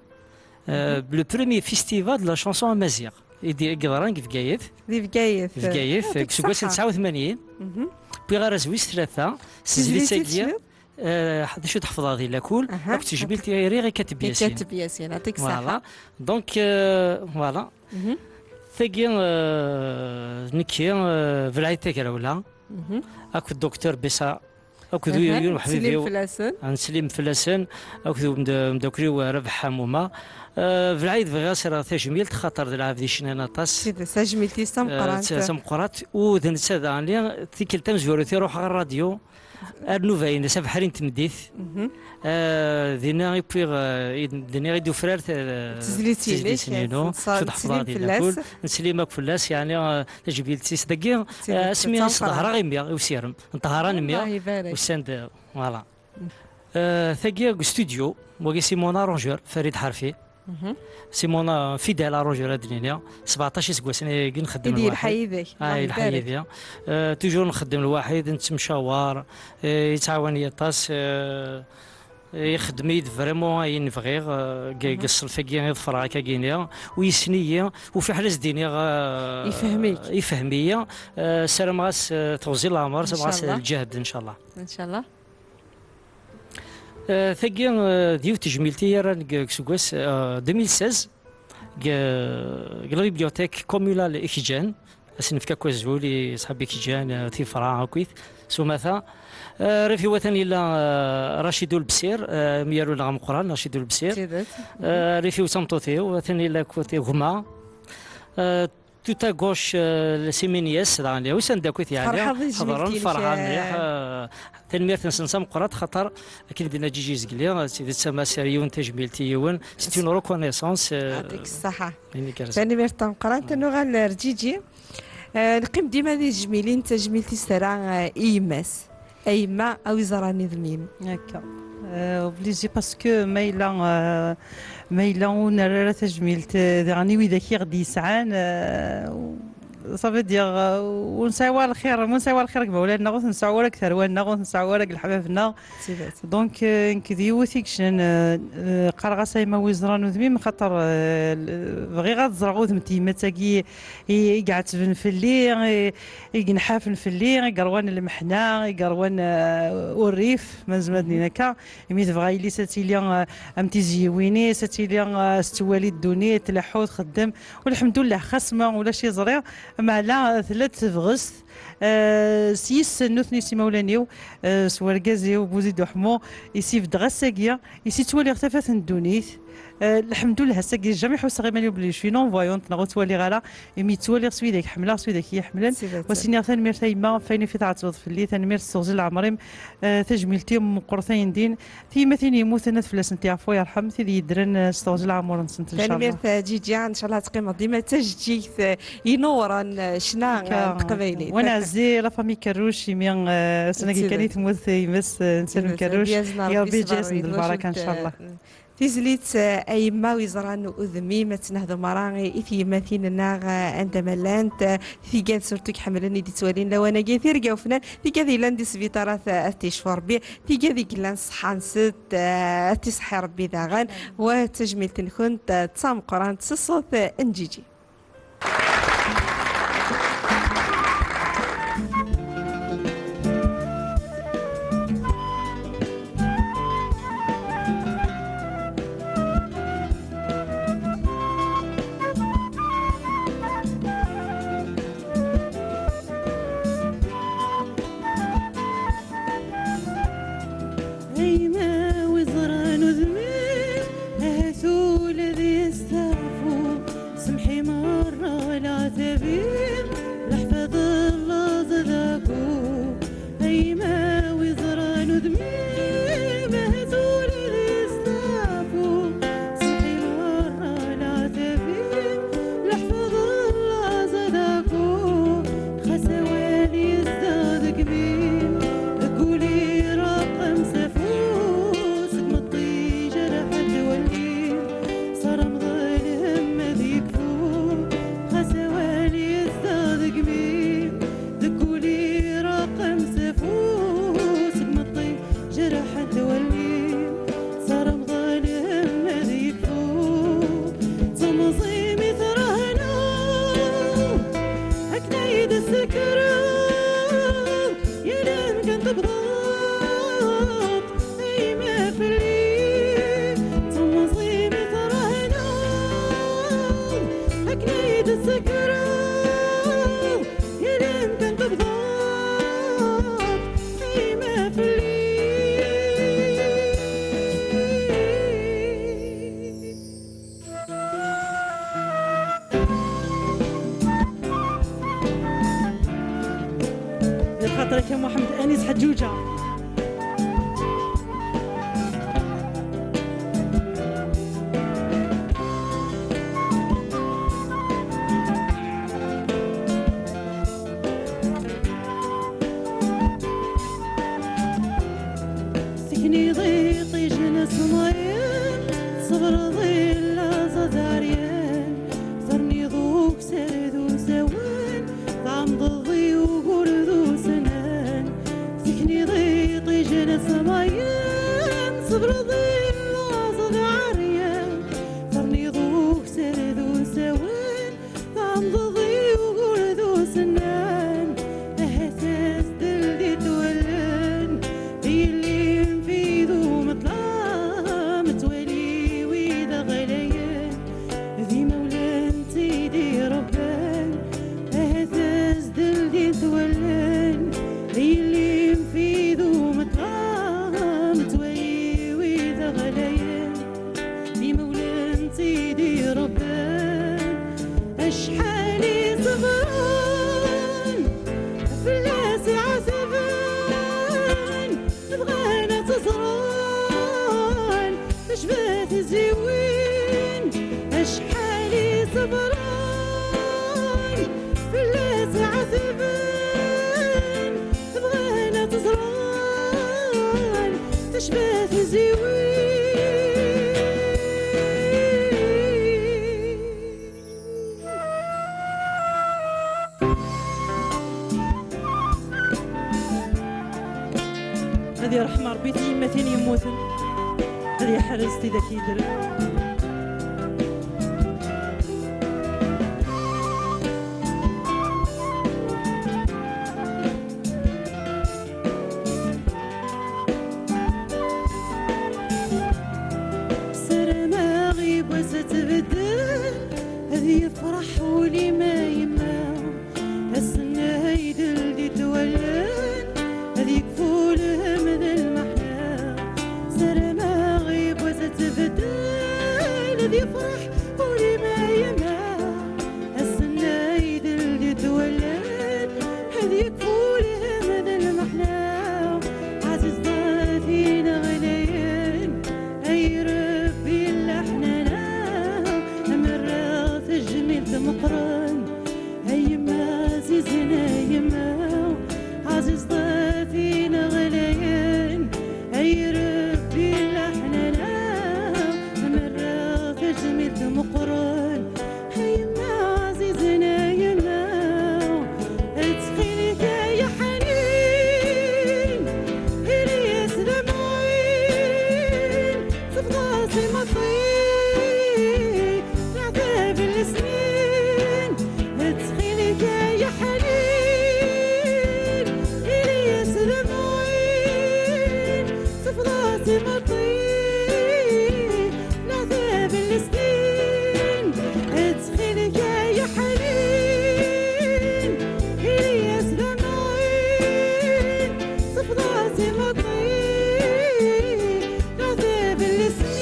euh, le premier festival de la chanson amaziɣ. I d-, i yeḍran deg Bgayet. Di Bgayet. Bgayet, deg useggas n tesɛa u tmanyin. Mhm. Wwiɣ arraz wis tlata, s tezlit-agi, eh, d acu tḥefḍeḍ di lakul, akked tejmilt i riɣ i Kateb Yasin. I Kateb Yasin, ɛṭik ṣṣeḥḥa. Voilà. Donc, euh, voilà. Mhm. Tagi, euh, nekki, euh, Belɛid Tagrawla, mhm, akked Docteur Bessa. akked yiwen uḥbib-iw. Ad neslim fell-asen. Ad neslim fell-asen, akked umd-, umdakkel-iw, eh, Rabeḥ Ḥamuma. Eh, belɛid bɣiɣ ad s-rreɣ tajmilt, xaṭer d lɛebd yecnan aṭas. Tajmilt-is d tameqqrant. Eh, d tameqqrant, u d netta daɣen, tikkelt tamezwarut iruḥ ɣer rradyu, ar nnuba-ines, abeḥri n tmeddit. Eh, dinna i wwiɣ, eh, i d-, dinna i d-ufrar ta-, tizlit-inu. Ad neslim akk fell-as, yeɛni, eh, tajmilt-is dagi, eh, asmi i s-ḍehreɣ i mmi, i usirem n ṭṭhara n mmi, usan-d, voilà. Eh, tagi deg studio, wagi Simon arrangeur, Farid Ḥarfi. Simon, eh, fidèle arrangeur, ad d-nini, sbeɛṭac iseggasen i nxeddem lwaḥid. Yelḥa yid-k. Ah, yelḥa yid-i. Eh, toujours nxeddem lwaḥid, nettemcawar, eh, yettɛawan-iyi aṭas, eh, ixeddem-iyi-d vraiment ayen bɣiɣ, eh, deg ṣṣenf-agi i ḍefreɣ akka-gini, u yessen-iyi, u fiḥel ad s-d-iniɣ, eh, ifhem-iyi. Eh, ssarameɣ-as, eh, teɣzi n leɛmer, ssarameɣ-as lǧehd, ncallah. Ncallah. Eh, tagi, eh, d yiwet tejmilt i yerran deg, deg useggas, eh, deux mille seize, deg, deg la bibliothèque communale Ikjan. Ad s-nefk akk azul i ṣṣḥab Ikjan, eh, Tifra akkit s umata. Eh, rrif-iw atan yella, eh, Rachid Ulbsir, eh, amyaru-nneɣ ameqqran, Rachid Ulbsir. Eh, rrif-iw d tameṭṭut-iw, atan yella akkit gma. Eh, Tout à gauche, eh, Siminias, daɣen, wissen anda akkit yeɛni. Ferḥeɣ di tejmilt-inek, ferḥeɣ mliḥ, eh, tanemmirt-nsen d tameqqrant, xaṭer akken i d-yenna Ǧiǧi Zegli, eh, d tidet, ama s-, yiwen tajmilt i yiwen, c'est une reconnaissance, eh, yɛṭik ṣṣeḥḥa. Ayen igerrzen. Tanemmirt tameqqrant, ad nuɣal ar Ǧiǧi. Eh, neqqim dima di tejmilin, d tajmilt i s-terra, eh, i yemma-s. A yemma, a wi ẓran udem-im. Akka. Euh, obligé parce que ma yella, euh, ma yella ur nerra ara tajmilt, euh, daɣen i widak i ɣ-d-yesɛan, euh, ça veut dire, euh, ur nesɛi wara lxir, ur nesɛi wara lxir deg imawlan-nneɣ, ur t-nesɛu ara deg tarwa-nneɣ, ur t-nesɛu ara deg leḥbab-nneɣ. Donc, euh, nekk d yiwet i yecnan, euh, euh, qqareɣ-as a yemma wi ẓran udem-im, xaṭer, euh, l-, bɣiɣ ad ẓreɣ udem n tyemmat-agi i, i iɛettben fell-i, i, i yenḥafen fell-i, i yerwan lmeḥna, i yerwan, euh, urrif, ma nezmer ad d-nini akka, imi tebɣa yelli-s ad tili, euh, am tizzyiwin-is, ad tili, euh, tettwali ddunit, tleḥḥu, txeddem. Walḥemdullah, xas ma ulac iẓri, meɛna tella-d tebɣest, euh, s yis-sen nutni s imawlan-iw, euh, s wergaz-iw, Buzid Uḥmu, i s-ibeddeɣ ass-agi, i s-ittwaliɣ tafat n ddunit. Euh, lḥemdullah, ass-agi jamais ḥusseɣ iman-iw belli je suis non-voyante, neɣ ur ttwaliɣ ara, imi ttwaliɣ s widak ḥemmleɣ, s widak i yi-ḥemmlen. Wa s-iniɣ tanemmirt a yemma, ɣef wayen i tɛettbeḍ fell-i, tanemmirt s teɣzi n leɛmer-im, euh, tajmilt-im meqqret ayendin. Tiyemmatin yemmuten ad fell-asent yeɛfu yerḥem, tid yeddren, euh, s teɣzi n leɛmur-nsent, ncallah. Tanemmirt a Ǧiǧi, ncallah ad teqqimeḍ dima d tajeǧǧigt, euh, inuwren, euh, ccna, euh, n teqbaylit. Wa neɛzi la famille Kerruc, imi, euh, ussan-agi kan i temmut, euh, yemma-s, euh, n Salem Kerruc. Ya Rebbi eǧǧ-asen-d lbaraka, ncallah. Tizlit, eh, a yemma wi ẓran udem-im, ad tt-nehdu merra i, i tyemmatin-nneɣ, eh, anda ma llant, eh, tigad surtout i iḥemmlen i d-ittwalin lawan-agi, tirga ufnan, tigad yellan di sbiṭarat, eh, ad ticfu Rebbi, tigad i yellan ṣṣeḥḥa-nsent, eh, ad tiṣeḥḥi Rebbi daɣen, wa d tajmilt-nkent, eh, d tameqqrant s ṣṣut, eh, n Ǧiǧi. Ayma wi ẓran udem-im, ahat ula d yesteɛfu. Semḥi merra leɛtab-im, leḥfad n laẓ d agu. Ayma wi ẓran udem-im, ahat ula d yesteɛfu. Semḥi merra leɛtab-im, leḥfad n laẓ d agu. Xas awal yezdeɣ deg imi, deg wul ireqqem s afus. Tniḍ iṭij n ṣṣmayem, tṣebreḍ i laẓ aẓaryan, terniḍ ukessar d usawen, tɛemdeḍ i ugur d usnan. Tekniḍ iṭij n ṣṣmayem, tṣebreḍ i laẓ aẓaryan, terniḍ ukessar d usawen, tɛemdeḍ i ugur d usennan, ahat azdel d itwalen, yelli-m fid umeṭla, metwali wid ɣlayen, d imawlan tt-id-irebban, ahat azdel d itwalen, yelli-m fid umeṭla, metwali wid ɣlayen. Imawlan tt-id-irebban, acḥal i ṣebren, fell-as iɛeẓẓgen, bɣan ad tt-ẓren, tecba tiziwin, acḥal i ṣebren, fell-as iɛeẓẓgen, bɣan ad tt-ẓren, tecba tiziwin. Ad iṛḥem Ṛebbi tiyemmatin yemmuten, ad yeḥrez tidak yeddren. Ssarameɣ yiwwas ad tbeddel, ad yefṛeḥ wul-im a yemma. Ass-nni idel di twalen, ad yekfu lhem d lmeḥna. Ssarameɣ yiwwas ad tbeddel, ad yefṛeḥ wul-im a yemma. Ass-nni idel di twalen, ad yekfu lhem d lmeḥna. Ɛziz ḍatin ɣlayen, ay Rebbi leḥnana, amerreɣ tajmilt meqqren. A yemma ɛzizen, a yemma, ɛziz ḍatin ɣlayen, ay Rebbi leḥnana, amerreɣ tajmilt meqqren. A yemma ɛzizen, a yemma, ttxil-k ay aḥnin, ili-yas d amɛin, tefḍas imaṭi, leɛtab n lesnin, ttxil-k ay aḥnin, ili-yas d amɛin, tefḍas imaṭi, leɛtab n lesnin, ttxil-k ay aḥnin, ili-yas d amɛin, tefḍas imaṭi, leɛtab n lesnin.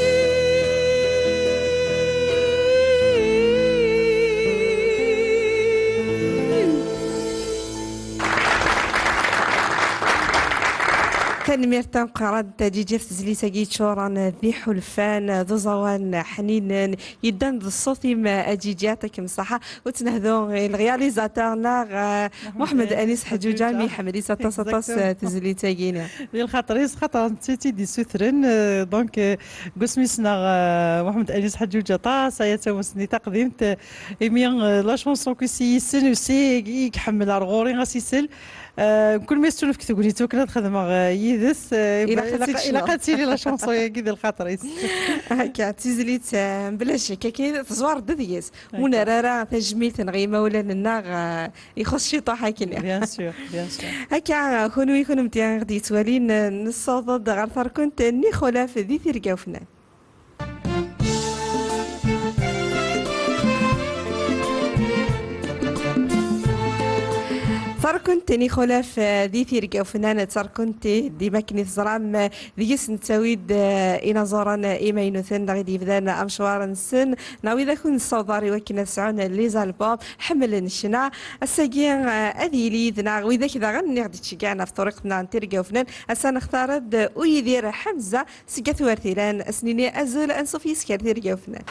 Tanemmirt tameqqrant a Ǧiǧi ɣef tezlit-agi yeččuren d iḥulfan, d uẓawan ḥninen, yeddan d ṣṣut-im a Ǧiǧi, yeɛṭik-m ṣṣeḥḥa. Ur ttnehdu i le réalisateur-nneɣ, eh, Muḥemmed Anis Ḥeǧǧuǧa, mi iḥemmel-itt aṭas, aṭas, exactement, eh, tezlit-agi-nni. Di lxaṭer-is, xaṭer netta i tt-id-issutren, eh, donc, eh, deg wasmi ssneɣ, eh, Muḥemmed Anis Ḥeǧǧuǧa aṭas aya d tamussni taqdimt, eh, imi, eh, la chanson qui s-yessen, aussi i iḥemmel ar ɣur-i ɣas isel. Eh, kul mi as-tt-nefk tegnit akken ad xedmeɣ, eh, yid-s, eh, ilaq, ilaq, ad tecnu, ilaq ad tili la chanson-agi di lxaṭer-is. Akka, d tizlit, eh, mebla ccek, akken teẓwar-d deg-s. Ur nerra ara tajmilt neɣ imawlan-nneɣ, eh, ixuṣ ciṭuḥ akken. Bien sûr, bien sûr. Akka, kunwi, kunemti i ɣ-d-yettwalin, nessaweḍ-d ɣer terkunt n ixulaf di Tirga Ufnan. Terkunt n ixulaf, eh, di Tirga Ufnan, d terkunt dima akken i teẓram, eh, deg-s nettawi-d, eh, inaẓuren imaynuten neɣ i d-yebdan amecwar-nsen, neɣ widak ur nessaweḍ ara i wakken ad sɛun les albums, ḥemmlen ccna. Ass-agi, eh, ad yili yid-neɣ widak daɣen i ɣ-d-ittceggiɛen ɣef turiqt-nneɣ n Tirga Ufnan. Ass-a nextar-d Uyidir Ḥemza seg At Wertiran, ad s-nini azul, ansuf yis-k ar Tirga Ufnan.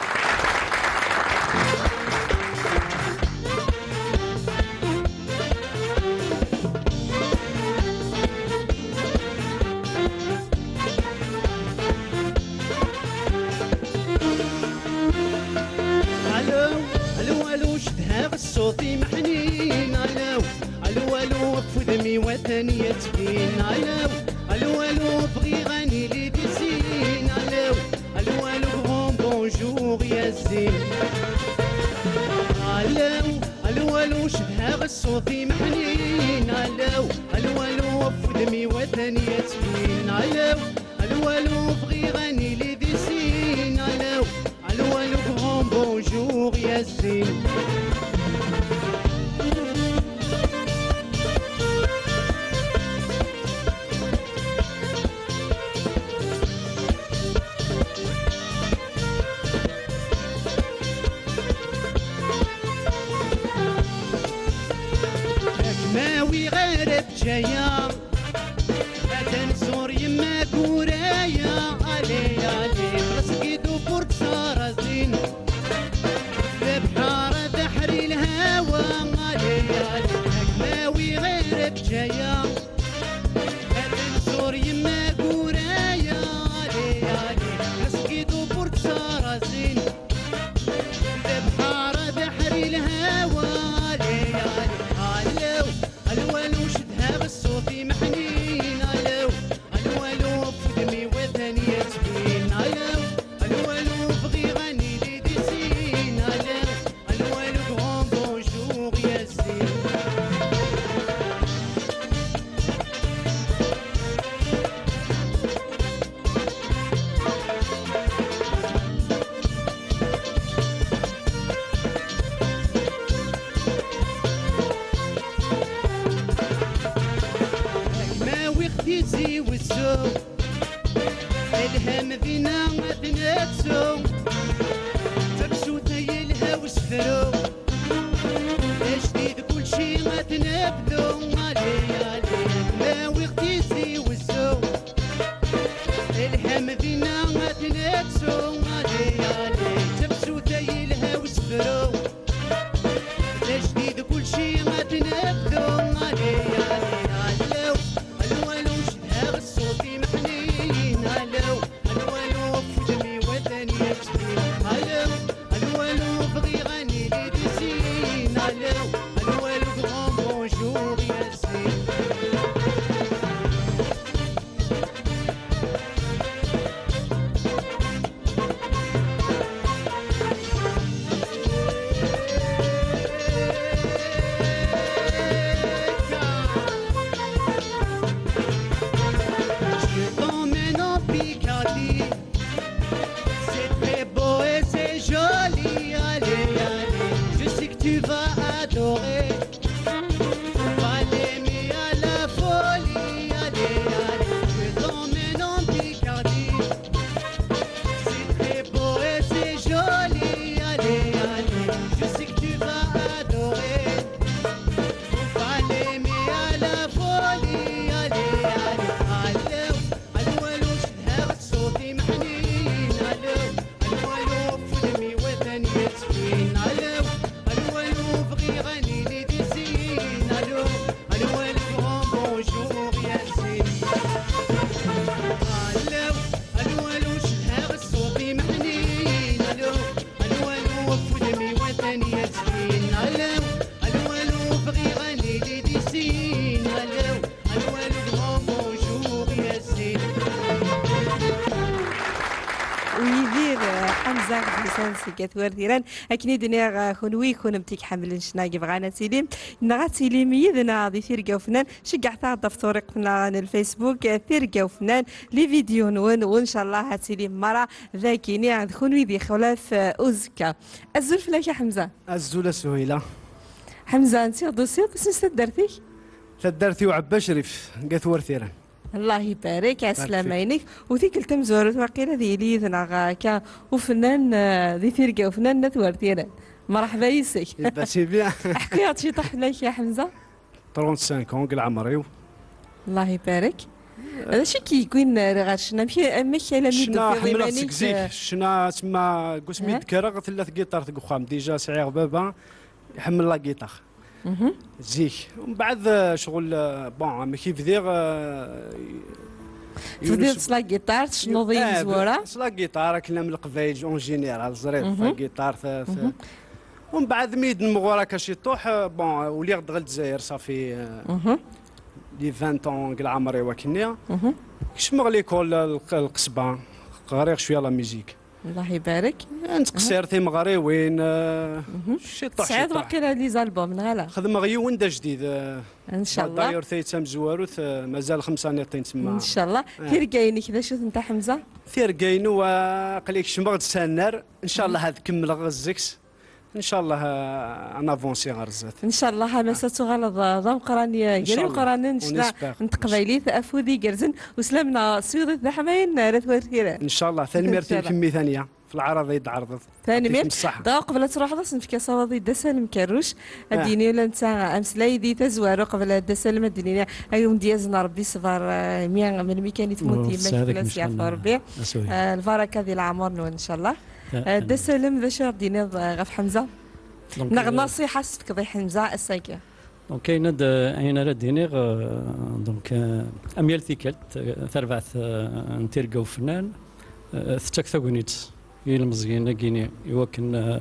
Cedhaɣ ṣṣut imeḥnin, alaw, alwalu ɣef udem-iw atan yettbin, alaw, alwalu bɣiɣ ad nili di sin, alaw, alwalu grand bonjour Yasin. Ad kem-awiɣ ar Bǧaya, ad nẓur yemma Guraya. Allez, allez, Resgido Burg Sarasin, lebḥer ad aḥri lhawa. Allez, allez, ad kem-awiɣ ar Bǧaya, ad nẓur yemma Guraya. Allez, allez, Resgido Burg Sarasin, lebḥer ad aḥri lhawa. Allez, allez, alaw, alwalu cedhaɣ ṣṣut imeḥnin, alaw, alwalu ɣef udem-iw atan yettbin, alaw, alwalu bɣiɣ ad nili di sin, alaw, alwalu grand bonjour Yasin. Ma wiɣ Tizi Wezzu, lhem dinna ad nettu, tafsut yelha usefru, ajdid kulci ad t-nebdu. Allez, allez, ma wiɣ Tizi Wezzu, lhem dinna ad t-nettu. Allez, allez, tafsut yelha usefru, ajdid kulci ad t-nebdu. Allez, allez, alaw, alwalu cedhaɣ ṣṣut imeḥnin, alaw, alwalu ɣef udem-iw atan yettbin, alaw, alwalu bɣiɣ ad nili di sin, alaw, alwalu grand bonjour Yasin. Je t'emmène en Picardie. C'est très beau et c'est joli. Allez, allez, je sais que tu vas adorer. Faut pas l'aimer à la folie. Allez, allez, je t'emmène en Picardie. C'est très beau et c'est joli. Allez, allez, je sais que tu vas adorer. Faut pas l'aimer à la folie. Allez, allez, alaw, alwalu cedhaɣ ṣṣut imeḥnin, alaw, alwalu ɣef udem-iw atan yettbin, alaw, alwalu bɣiɣ ad nili di sin, alaw, alwalu grand bonjour Yasin. Alaw, alwalu cedhaɣ ṣṣut imeḥnin, alaw, alwalu ɣef udem-iw atan yettbin, alaw, alwalu bɣiɣ ad nili di sin, alaw, alwalu grand bonjour Yasin. U Yidir, eh, Ḥamza Ḥusen seg At Wertiran. Akken i d-nniɣ, eh, kunwi, kunemti k-ḥemmlen ccna i yebɣan ad tilim, neɣ ad tilim yid-neɣ di Tirga Ufennan, ceggɛet-aɣ-d ɣef turiqt-nneɣ n Facebook, eh, Tirga Ufennan, les vidéos-nwen, u ncallah ad tilim merra dagini d kunwi d ixlaf, eh, uzekka. Azul fell-ak a Ḥemza. Azul a Suhila. Ḥemza, ansi ɣ-d-tusiḍ, isem-is taddart-ik? Taddart-iw Ɛebba Crif, deg At Wertiran. Allah ibarek, ɛeslama-inek. U tikkelt tamezwarut waqila ad yili yid-neɣ akka ufennan, eh, di Tirga Ufennan n At Wertiran. Mṛeḥba yis-k. Eh ben, c'est bien. Ḥku-yaɣ-d ciṭuḥ fell-ak a Ḥemza. Trente-cinq ans deg leɛmer-iw. Allah ibarek. D acu i k-yewwin ɣer ccna? Amek, amek alami d-tufiḍ iman-ik? Ccna ḥemmleɣ seg zik. Ccna tma deg wasmi d-kkreɣ tella tgiṭart deg uxxam. Déjà sɛiɣ baba iḥemmel la guitare. Zik. Mbeɛd, eh, ccɣel, eh, bon, amek i bdiɣ, eh, tebdiḍ s la guitare, tecnuḍ i yimezwura? S la guitare, akken am Leqbayel en général, ẓriɣ, la guitare, ta-, ta-, Umbeɛd mi d-nemɣur akka ciṭuḥ, eh, bon, uliɣ-d ɣer Lezzayer, safi, eh, les vingt ans deg leɛmer-iw akkenni. Kecmeɣ l'école, eh, lq-, lqesba, ɣriɣ cwiya la musique. الله يبارك. Nettqeṣṣir timeɣriwin, eh, ciṭuḥ, tesɛiḍ ciṭuḥ. Waqila les albums, neɣ ala? Xedmeɣ yiwen d ajdid, eh, إن شاء الله. D'ailleurs, tayet tamezwarut, eh, mazal xemsa niṭin tsemma. إن شاء الله. Eh. Tirga-inek d acu-tent a Ḥemza? Tirga-inu, eh, aql-i kecmeɣ-d s annar. إن شاء الله ad kemmleɣ zik-s. إن شاء الله, eh, ad navancer ɣer zdat. إن شاء الله, a Massa, ad tuɣaleḍ d ameqqran gar yimeqqranen n ccna n teqbaylit, afud igerrzen, uslam-nneɣ s wiḍ i tdeḥmayin ara twar tira. إن شاء الله. Tanemmirt i kemmi tanya, f leɛraḍ i d-tɛerḍeḍ. Tanemmirt. Yɛṭikem ṣṣeḥḥa. Dɣa uqbel ad truḥeḍ, ad s-nefk asawaḍ i Dda Salem Kerruc, ad d-yini ula netta ameslay di tazwara, uqbel Dda Salem ad d-nini ayen d-yazen Rebbi ṣṣber, eh, mi, melmi kan i tmut yemma-k, fell-as yeɛfu Rebbi. Eh, lbaraka di leɛmur-nwen, إن شاء الله. Eh, Dda Salem, d acu ara d-tiniḍ, eh, ɣef Ḥemza? Donc, neɣ, euh, nasiḥa s-tefkeḍ i Ḥemza ass-agi? Donc, ayen ad, ayen ara d-iniɣ, euh, donc, euh, am yal tikkelt, euh, tarbaɛt, euh, n tirga ufennan, euh, tettak tagnit i yilmeẓyen-agi-ni i wakken, euh,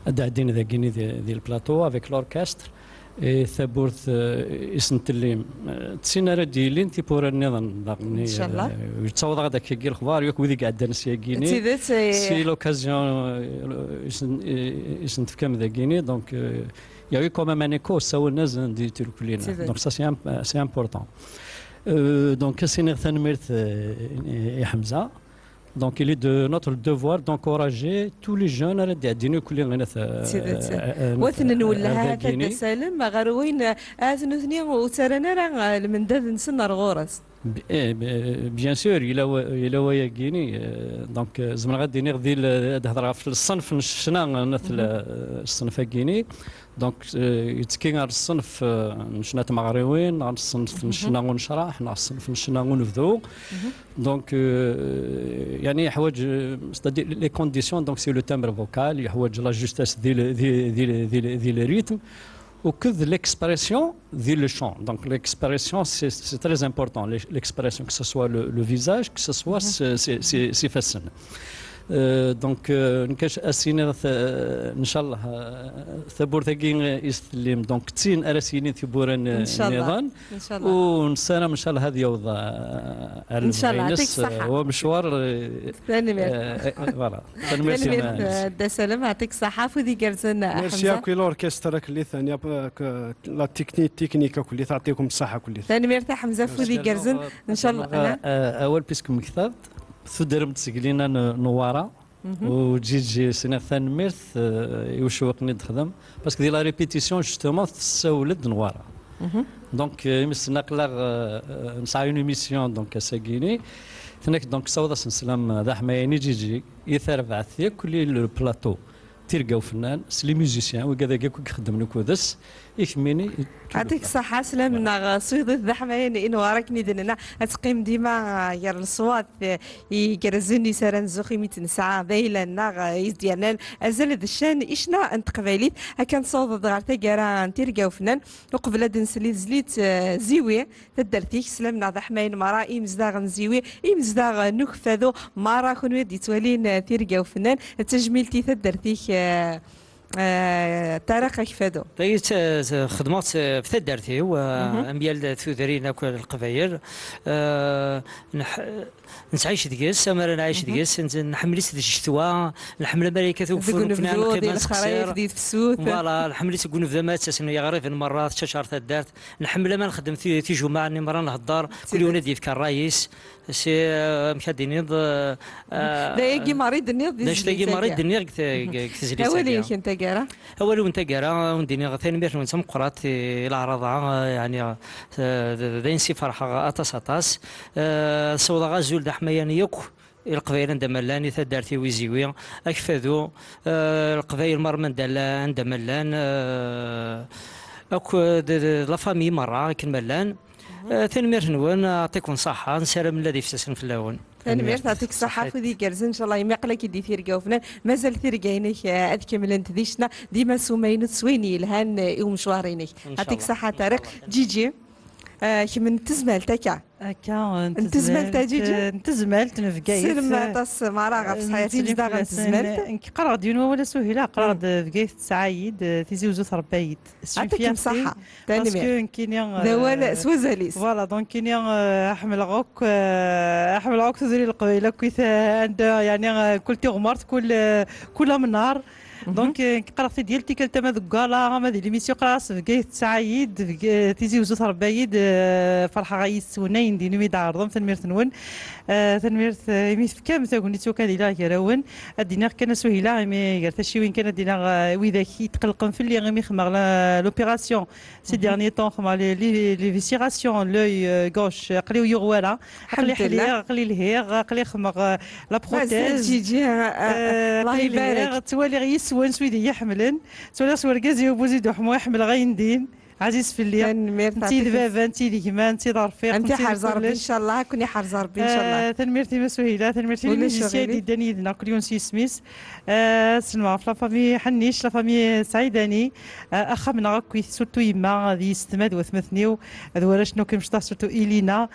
ad d-ɛeddin dagi-ni di, di le plateau avec l'orchestre. Et tawwurt, euh, i sen-tellim, euh, d tin ara d-yilin tiwwura nniḍen daɣen. إن شاء الله. Euh, yettaweḍ-aɣ-d akkagi lexbar, yakk wid i iɛeddan syagi-ni. D tidet, eh. C'est l'occasion, euh, i sen-, i, i sen-tefkam dagi-ni, donc, euh, il y a eu quand même un écho, ssawalen-as-d i tirkelli-nni. C'est vrai. Donc ça, c'est imp-, c'est important. Euh, donc, ad s-iniɣ tanemmirt, euh, i, i Ḥemza. Donc, il est de notre devoir d'encourager tous les jeunes ara d-iɛeddin irkelli ɣer, euh, euh, wa ten-nwelleh ar ahat dagini. Dda Salem, ɣer wayen, euh, ahat nutni ur ttarran ara, euh, lmendad-nsen ar ɣur-s. Bi-, eh, bi-, bien sûr, yella wa-, yella wayagini, euh, donc, euh, zemreɣ ad d-iniɣ di l-, ad hedreɣ ɣef ṣṣenf n ccna n at l-, ṣṣenf-agini. Donc, euh, yettekki ɣer ṣṣenf, euh, n ccna n tmeɣriwin, ɣer ṣṣenf n ccna unecraḥ, neɣ ṣṣenf n ccna unebdu. Donc, euh, يعني يحوج, euh, c'est-à-dire les conditions, donc c'est le timbre vocal, يحوج la justesse di le, di, di, di, di le rythme, وكذ l'expression di le chant. Donc l'expression, c'est, c'est très important, l'ex-, l'expression, que ce soit le, le visage, que ce soit s-, s-, s-, s ifassen. Euh, donc, euh, nekk ad s-iniɣ, euh, ncallah, euh, tawwurt-agi, euh, i s-tellim, donc d tin ara s-yilin tiwwura n-, nniḍen. إن شاء الله. U nessaram, ncallah, ad yaweḍ, euh, ar lebɣi-ines, euh, wamecwar, euh, euh, euh, voilà. Tanemmirt, euh, Dda Salem, يعطيك الصحة, afud igerrzen, a Ḥemza. Merci akk i l'orchestre akk-nni, tanya, euh, la technique, technique akk-nni, teɛṭikum ṣṣeḥḥa akk-nni. Tanemmirt a Ḥemza, afud igerrzen, ncallah. Euh, awal, puisque mmektaɣ-d, tudrem-d seg lina n Newwara, u Ǧiǧi, s-iniɣ tanemmirt, euh, i ucewwiq-nni d-texdem, parce que di la répétition, justement, tessawel-d Newwara. Donc, euh, imi s-tenna aql-aɣ, euh, euh, nesɛa une émission, donc, ass-agi-ni. Tenna-k, donc, ssaweḍ-asen sslam d aḥmayan i Ǧiǧi, i tarbaɛt yakk, i le plateau, tirga ufennan, s les musiciens, wigad-agi akk i ixeddmen akked-s, i kemmini. Yeɛṭik ṣṣeḥḥa, sslam-nneɣ s wiḍ i tdeḥmayin i Newwara, akken i d-nenna, ad teqqim dima, ah, gar leṣwat, eh, igerrzen i s ara nzux imi tt-nesɛa d ayla-nneɣ, eh, i s-d-yernan azal d ccan i ccna n teqbaylit. Akka nessaweḍ-d ɣer taggara n tirga ufennan, uqbel ad nsel i tezlit, eh, Ziwi, taddart-ik, sslam-nneɣ d aḥmayan merra, imezdaɣ n Ziwi, imezdaɣ n Ukeffadu, merra kunwi ad d-yettwalin, eh, tirga ufennan, d tajmilt i taddart-ik, eh, Eh, Ṭariq Akeffadu. Tagi, t-, t-, xedmeɣ-tt, eh, f taddart-iw, eh, am yal tudrin akk n Leqbayel. Eh, nḥ-, nettɛic deg-s, amar ad nɛic deg-s, n-, nḥemmel-itt di ccetwa, nḥemmel amar yekkat ugeffur, nekkni ad neqqim ad nseqsir. Di lexrif, di tefsut. Voilà, nḥemmel-itt deg unebdu, amar ad tasen yeɣriben merra, teččačar taddart. Nḥemmel amar nxeddem ti-, tijumaɛ-nni merra nhedder, kul yiwen ad d-yefk ṛṛay-is. Si, eh, amek ad d-tiniḍ, eh, d ayagi merra i d-tenniḍ di tezlit-agi. D anect-agi merra i d-nniɣ deg te-, deg tezlit-agi. Awal-ik n taggara? Awal-iw n taggara, ad wen-d-iniɣ tanemmirt-nwen d tameqqrant i leɛraḍa, eh, yeɛni, eh, d, d ayen si ferḥeɣ aṭas, aṭas. Eh, ssawḍeɣ azul d aḥmayan yakk i Leqbayel anda ma llan, i taddart-iw i Ziwi, Akeffadu, eh, Leqbayel merra anda la-, anda ma llan, eh, akk, eh, d, d, d la famille merra akken ma llan. Eh, tanemmirt-nwen, yeɛṭikum ṣṣeḥḥa, nessaram lla d ifsasen fell-awen. Tanemmirt, yeɛṭik ṣṣeḥḥa, afud igerrzen, ncallah, imi aql-ak-id di tirga ufennan, mazal tirga-inek, eh, ad kemmlent di ccna, dima s umaynut, s wayen yelhan, eh, i umecwar-inek. Yeɛṭik ṣṣeḥḥa, Ṭariq. Ǧiǧi. Ah, kemm n tezmalt akka? Akka, n tezmalt a Ǧiǧi? N tezmalt n Bgayet. Selma aṭas, Mara, ɣef ṣṣḥayat-im daɣ n tezmalt. Nekk qqareɣ-d yiwen wawal a Suhila, qqareɣ-d Bgayet tesɛa-yi-d, Tizi Wezzu trebba-yi-d. Aṭikem ṣaḥa. Parce que nekkini, d awal s wazal-is. Voilà, donc nekkini, euh, ḥemmleɣ akk, euh, ḥemmleɣ akk tudrin n Leqbayel akkit, euh, anda, yani, euh, kul tiɣmert, kul, euh, kul amnar. Donc, euh, qqareɣ-t-id yal tikkelt ama deg wala, ama di l'émission, qqareɣ-as Bgayet tesɛa-yi-d, Bg-, Tizi Wezzu trebba-yi-d, euh, ferḥeɣ yis-wen ayen din imi d-tɛerḍem, tanemmirt-nwen. Euh, tanemmirt, euh, imi tefkam tagnit i wakken ad iliɣ gar-awen. Ad d-iniɣ kan a Suhila, imi gar tacciwin kan ad d-iniɣ, euh, widak i yetqellqen fell-i imi xedmeɣ la, l'opération. Ces derniers temps, xedmeɣ les, les, les viscérations, l'œil, euh, gauche, aql-i ur yuɣ wara. Aql-i ḥliɣ, aql-i lhiɣ, aql-i xedmeɣ, euh, la prothèse. Mazal Ǧiǧi, euh, euh, euh, Allah ibarek. Aql-i lhiɣ, ttwaliɣ yis-wen s wid i yi-ḥemmlen. Ttwaliɣ s wergaz-iw Buzid Uḥmu, ḥemmleɣ ayen din. Ɛziz fell-i. Tanemmirt. Netta i d baba, netta i d gma, netta i d arfiq, netta i d kullec. Ad ken-iḥrez Ṛebbi, ncallah. Ah, tanemmirt-im a Suhila, tanemmirt i les musiciens i d-yeddan yid-neɣ, kul yiwen s yisem-is. Ah, selma ɣef la famille Ḥennic, la famille Saïdani, ah, axxam-nneɣ akkit, surtout yemma, d yessetma, d watmaten-iw, d warrac-nneɣ akk imecṭaḥ, surtout Ilina.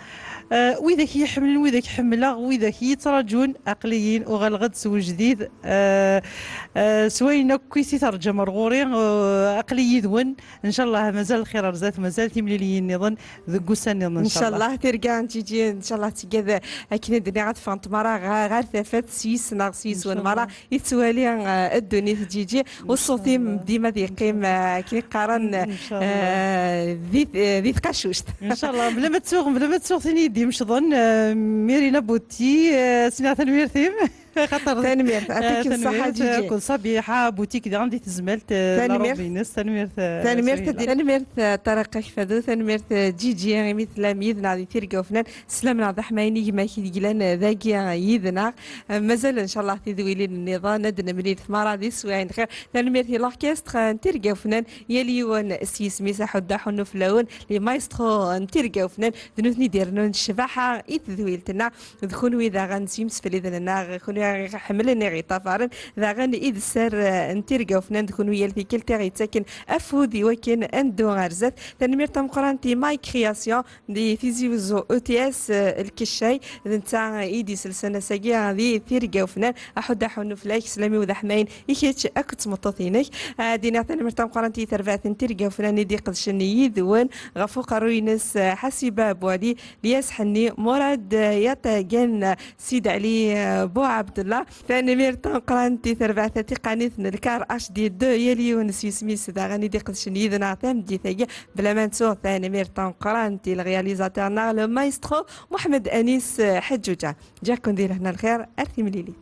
Ah, widak i yi-ḥemmlen, widak ḥemmleɣ, widak i yi-ttṛaǧun, aql-iyi-n, uɣaleɣ-d s wejdid. Ah, ah, s wayen akk i terǧam ar ɣur-i, ah, aql-i yid-wen. Ncallah mazal lxir ar zdat, mazal timliliyin nniḍen deg wussan nniḍen, ncallah. Ncallah, tirga n Ǧiǧi, ncallah, tgad akken i d-nniɣ, ad ffɣent mara ɣer, ɣer tafat s yis-neɣ, s yis-wen mara, yettwali, eh, ddunit Ǧiǧi. U ṣṣut-im dima ad yeqqim, eh, akken i qqaren, eh, di, eh, di tqacuct. Ncallah, bla ma ttuɣ, bla ma ttuɣ tin i d-imecḍen, eh, Mirina Buti, eh, s-, tanemmirt-im. Xaṭer tanemmirt, atik ṣṣaḥa Ǧiǧi. Akked Ṣabiḥa Butik daɣen di tezmalt, eh, la robe-ines. Tanemmirt, eh, tanemmirt, Ṭariq Akfadu, tanemmirt, eh, Ǧiǧi, imi tellam yid-neɣ di tirga ufnan. Sslam-nneɣ d aḥmayen i gma-k i d-yellan, eh, dagi, eh, yid-neɣ. Eh, mazal, ncallah, tidwilin nniḍen, ad d-nemlil tmara di teswiɛin n lxir. Tanemmirt i l'orchestre, eh, n tirga ufnan, yal yiwen s yisem-is, aḥuddu aḥunnu fell-awen, les maestros, eh, n tirga ufnan, d nutni d-irennun ccbaḥa i tedwilt-nneɣ. D kunwi daɣen s yimsefliden-nneɣ, kunwi i ɣ-iḥemmlen, i ɣ-iṭṭafaren, daɣen i d sser, eh, n tirga ufnan, d kunwi yal tikkelt i ɣ-yettaken afud i wakken ad neddu ar zdat. Tanemmirt tameqqrant i My Création di Tizi Wezzu O T S, eh, Lkeccay, d netta i d-iselsen ass-agi di tirga ufnan. Aḥuddu aḥunnu fell-ak, sslam-iw d aḥmayen i kečč akked tmeṭṭut-inek. Ad d-iniɣ tanemmirt tameqqrant i terbaɛt n tirga ufnan i d-iqedcen yid-wen ɣef uqerruy-ines, eh, Ḥasiba Buɛli, Lyas Ḥenni, Murad, eh, Yatagan, Sid Ɛli, eh, Buɛabdella. Tanemmirt tameqqrant i terbaɛt tatiqanit n lkar H D deux, yal yiwen s yisem-is daɣen i d-iqedcen yid-neɣ tameddit-agi. Bla ma nettu, tanemmirt tameqqrant i le réalisateur-nneɣ, le maestro Mohamed Anis, eh, Ḥeǧǧuǧa. Ǧǧiɣ-ken di lehna lxir, ar timlilit.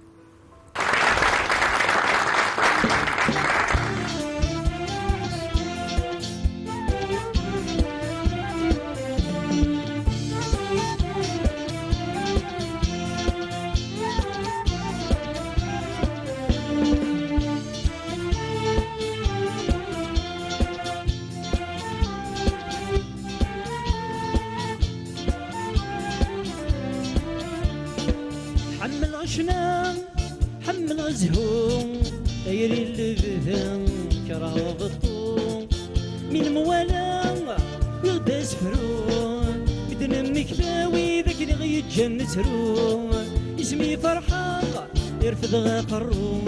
Ḥemmleɣ ccna, ḥemmleɣ zzhu, tayri n lebda, kerheɣ beṭṭu. Mi nemwala, wwiɣ-d asefru, medden mmekta wid akken i ɣ-yeǧǧan nettru. Isem i ferḥeɣ, irfed ɣer aqerru.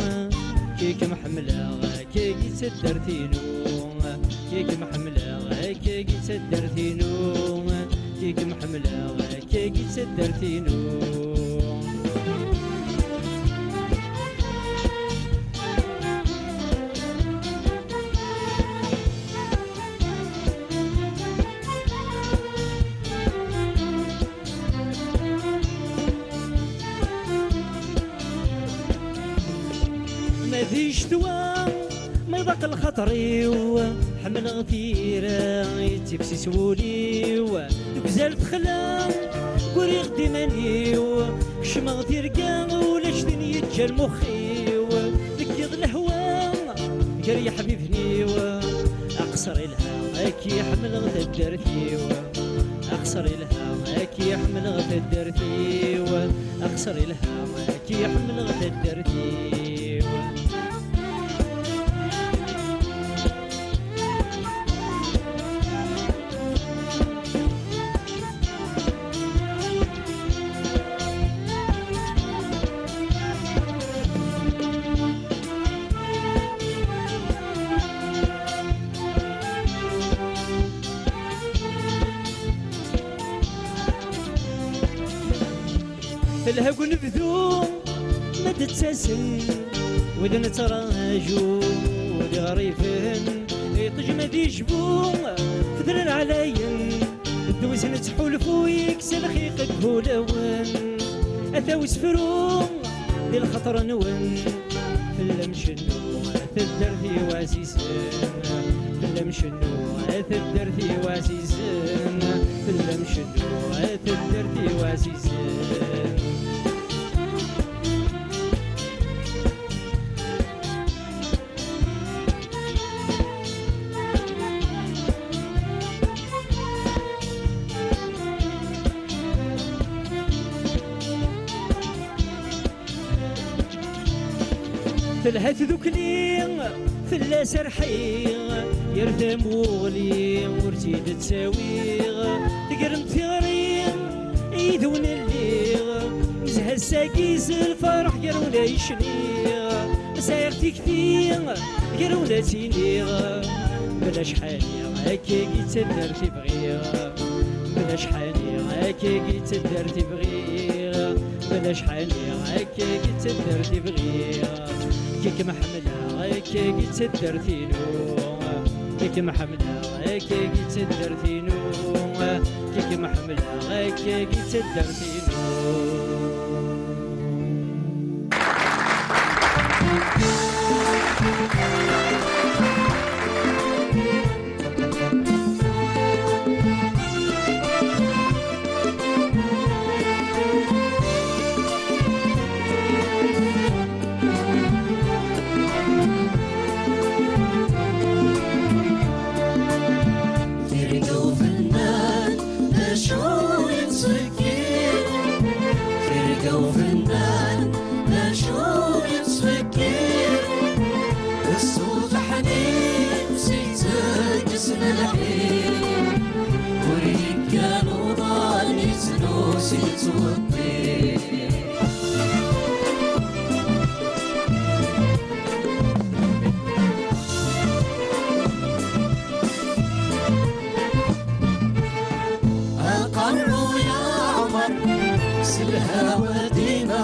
Kik-m ḥemmleɣ, kik i d taddart-inu. Kik-m ḥemmleɣ, kik i d taddart-inu. Kik-m ḥemmleɣ, kik i d taddart-inu. Ma di ccetwa, ma iḍaq lxaṭer-iw, ḥemmleɣ tira, yettifsis wul-iw. Deg uzal texla, guriɣ-d iman-iw, kecmeɣ tirga, ulac tin yeǧǧan mux-iw. Deg yiḍ lehwa, gar yeḥbiben-iw, aqṣer ilha, akka i ḥemmleɣ taddart-iw. Aqṣer ilha, akka i ḥemmleɣ taddart-iw. Aqṣer ilha, akka i ḥemmleɣ taddart-iw. Lhag unebdu ma d-ttasen wid nettraǧu d iɣriben, iṭij ma d ijbu fedren ɛlayen, ddewz nettḥulfu yekkes lxiq deg wulawen. Ata usefru di lxaṭer-nwen, fell-am cennu a taddart-iw ɛzizen, fell-am cennu a taddart-iw ɛzizen, fell-am cennu a taddart-iw ɛzizen. Telha tdukli, tella serḥi, yir tamuɣli ur tt-id-ttawiɣ. Tegrem tiɣri, yid-wen lliɣ, nezha ass-agi s lferḥ gar-awen ay cniɣ. Sɛiɣ tikti gar-awen ad tt-iniɣ, bla cḥani akkagi d taddart i bɣiɣ. Bla cḥani akkagi d taddart i bɣiɣ. Bla cḥani akkagi d taddart i bɣiɣ. Kik mḥemmleɣ akkagi d taddart-inu. Kik mḥemmleɣ akkagi d taddart-inu. Kik mḥemmleɣ akkagi d taddart-inu. Tirga ufennan d acu yettsekkir? Tirga ufennan d acu yettsekkir? Ṣṣut ḥnin s-ittekkes lḥir, ur yeggan uḍan yettnus yettweṭṭir. Aqerru yeɛmer s lhawa dima.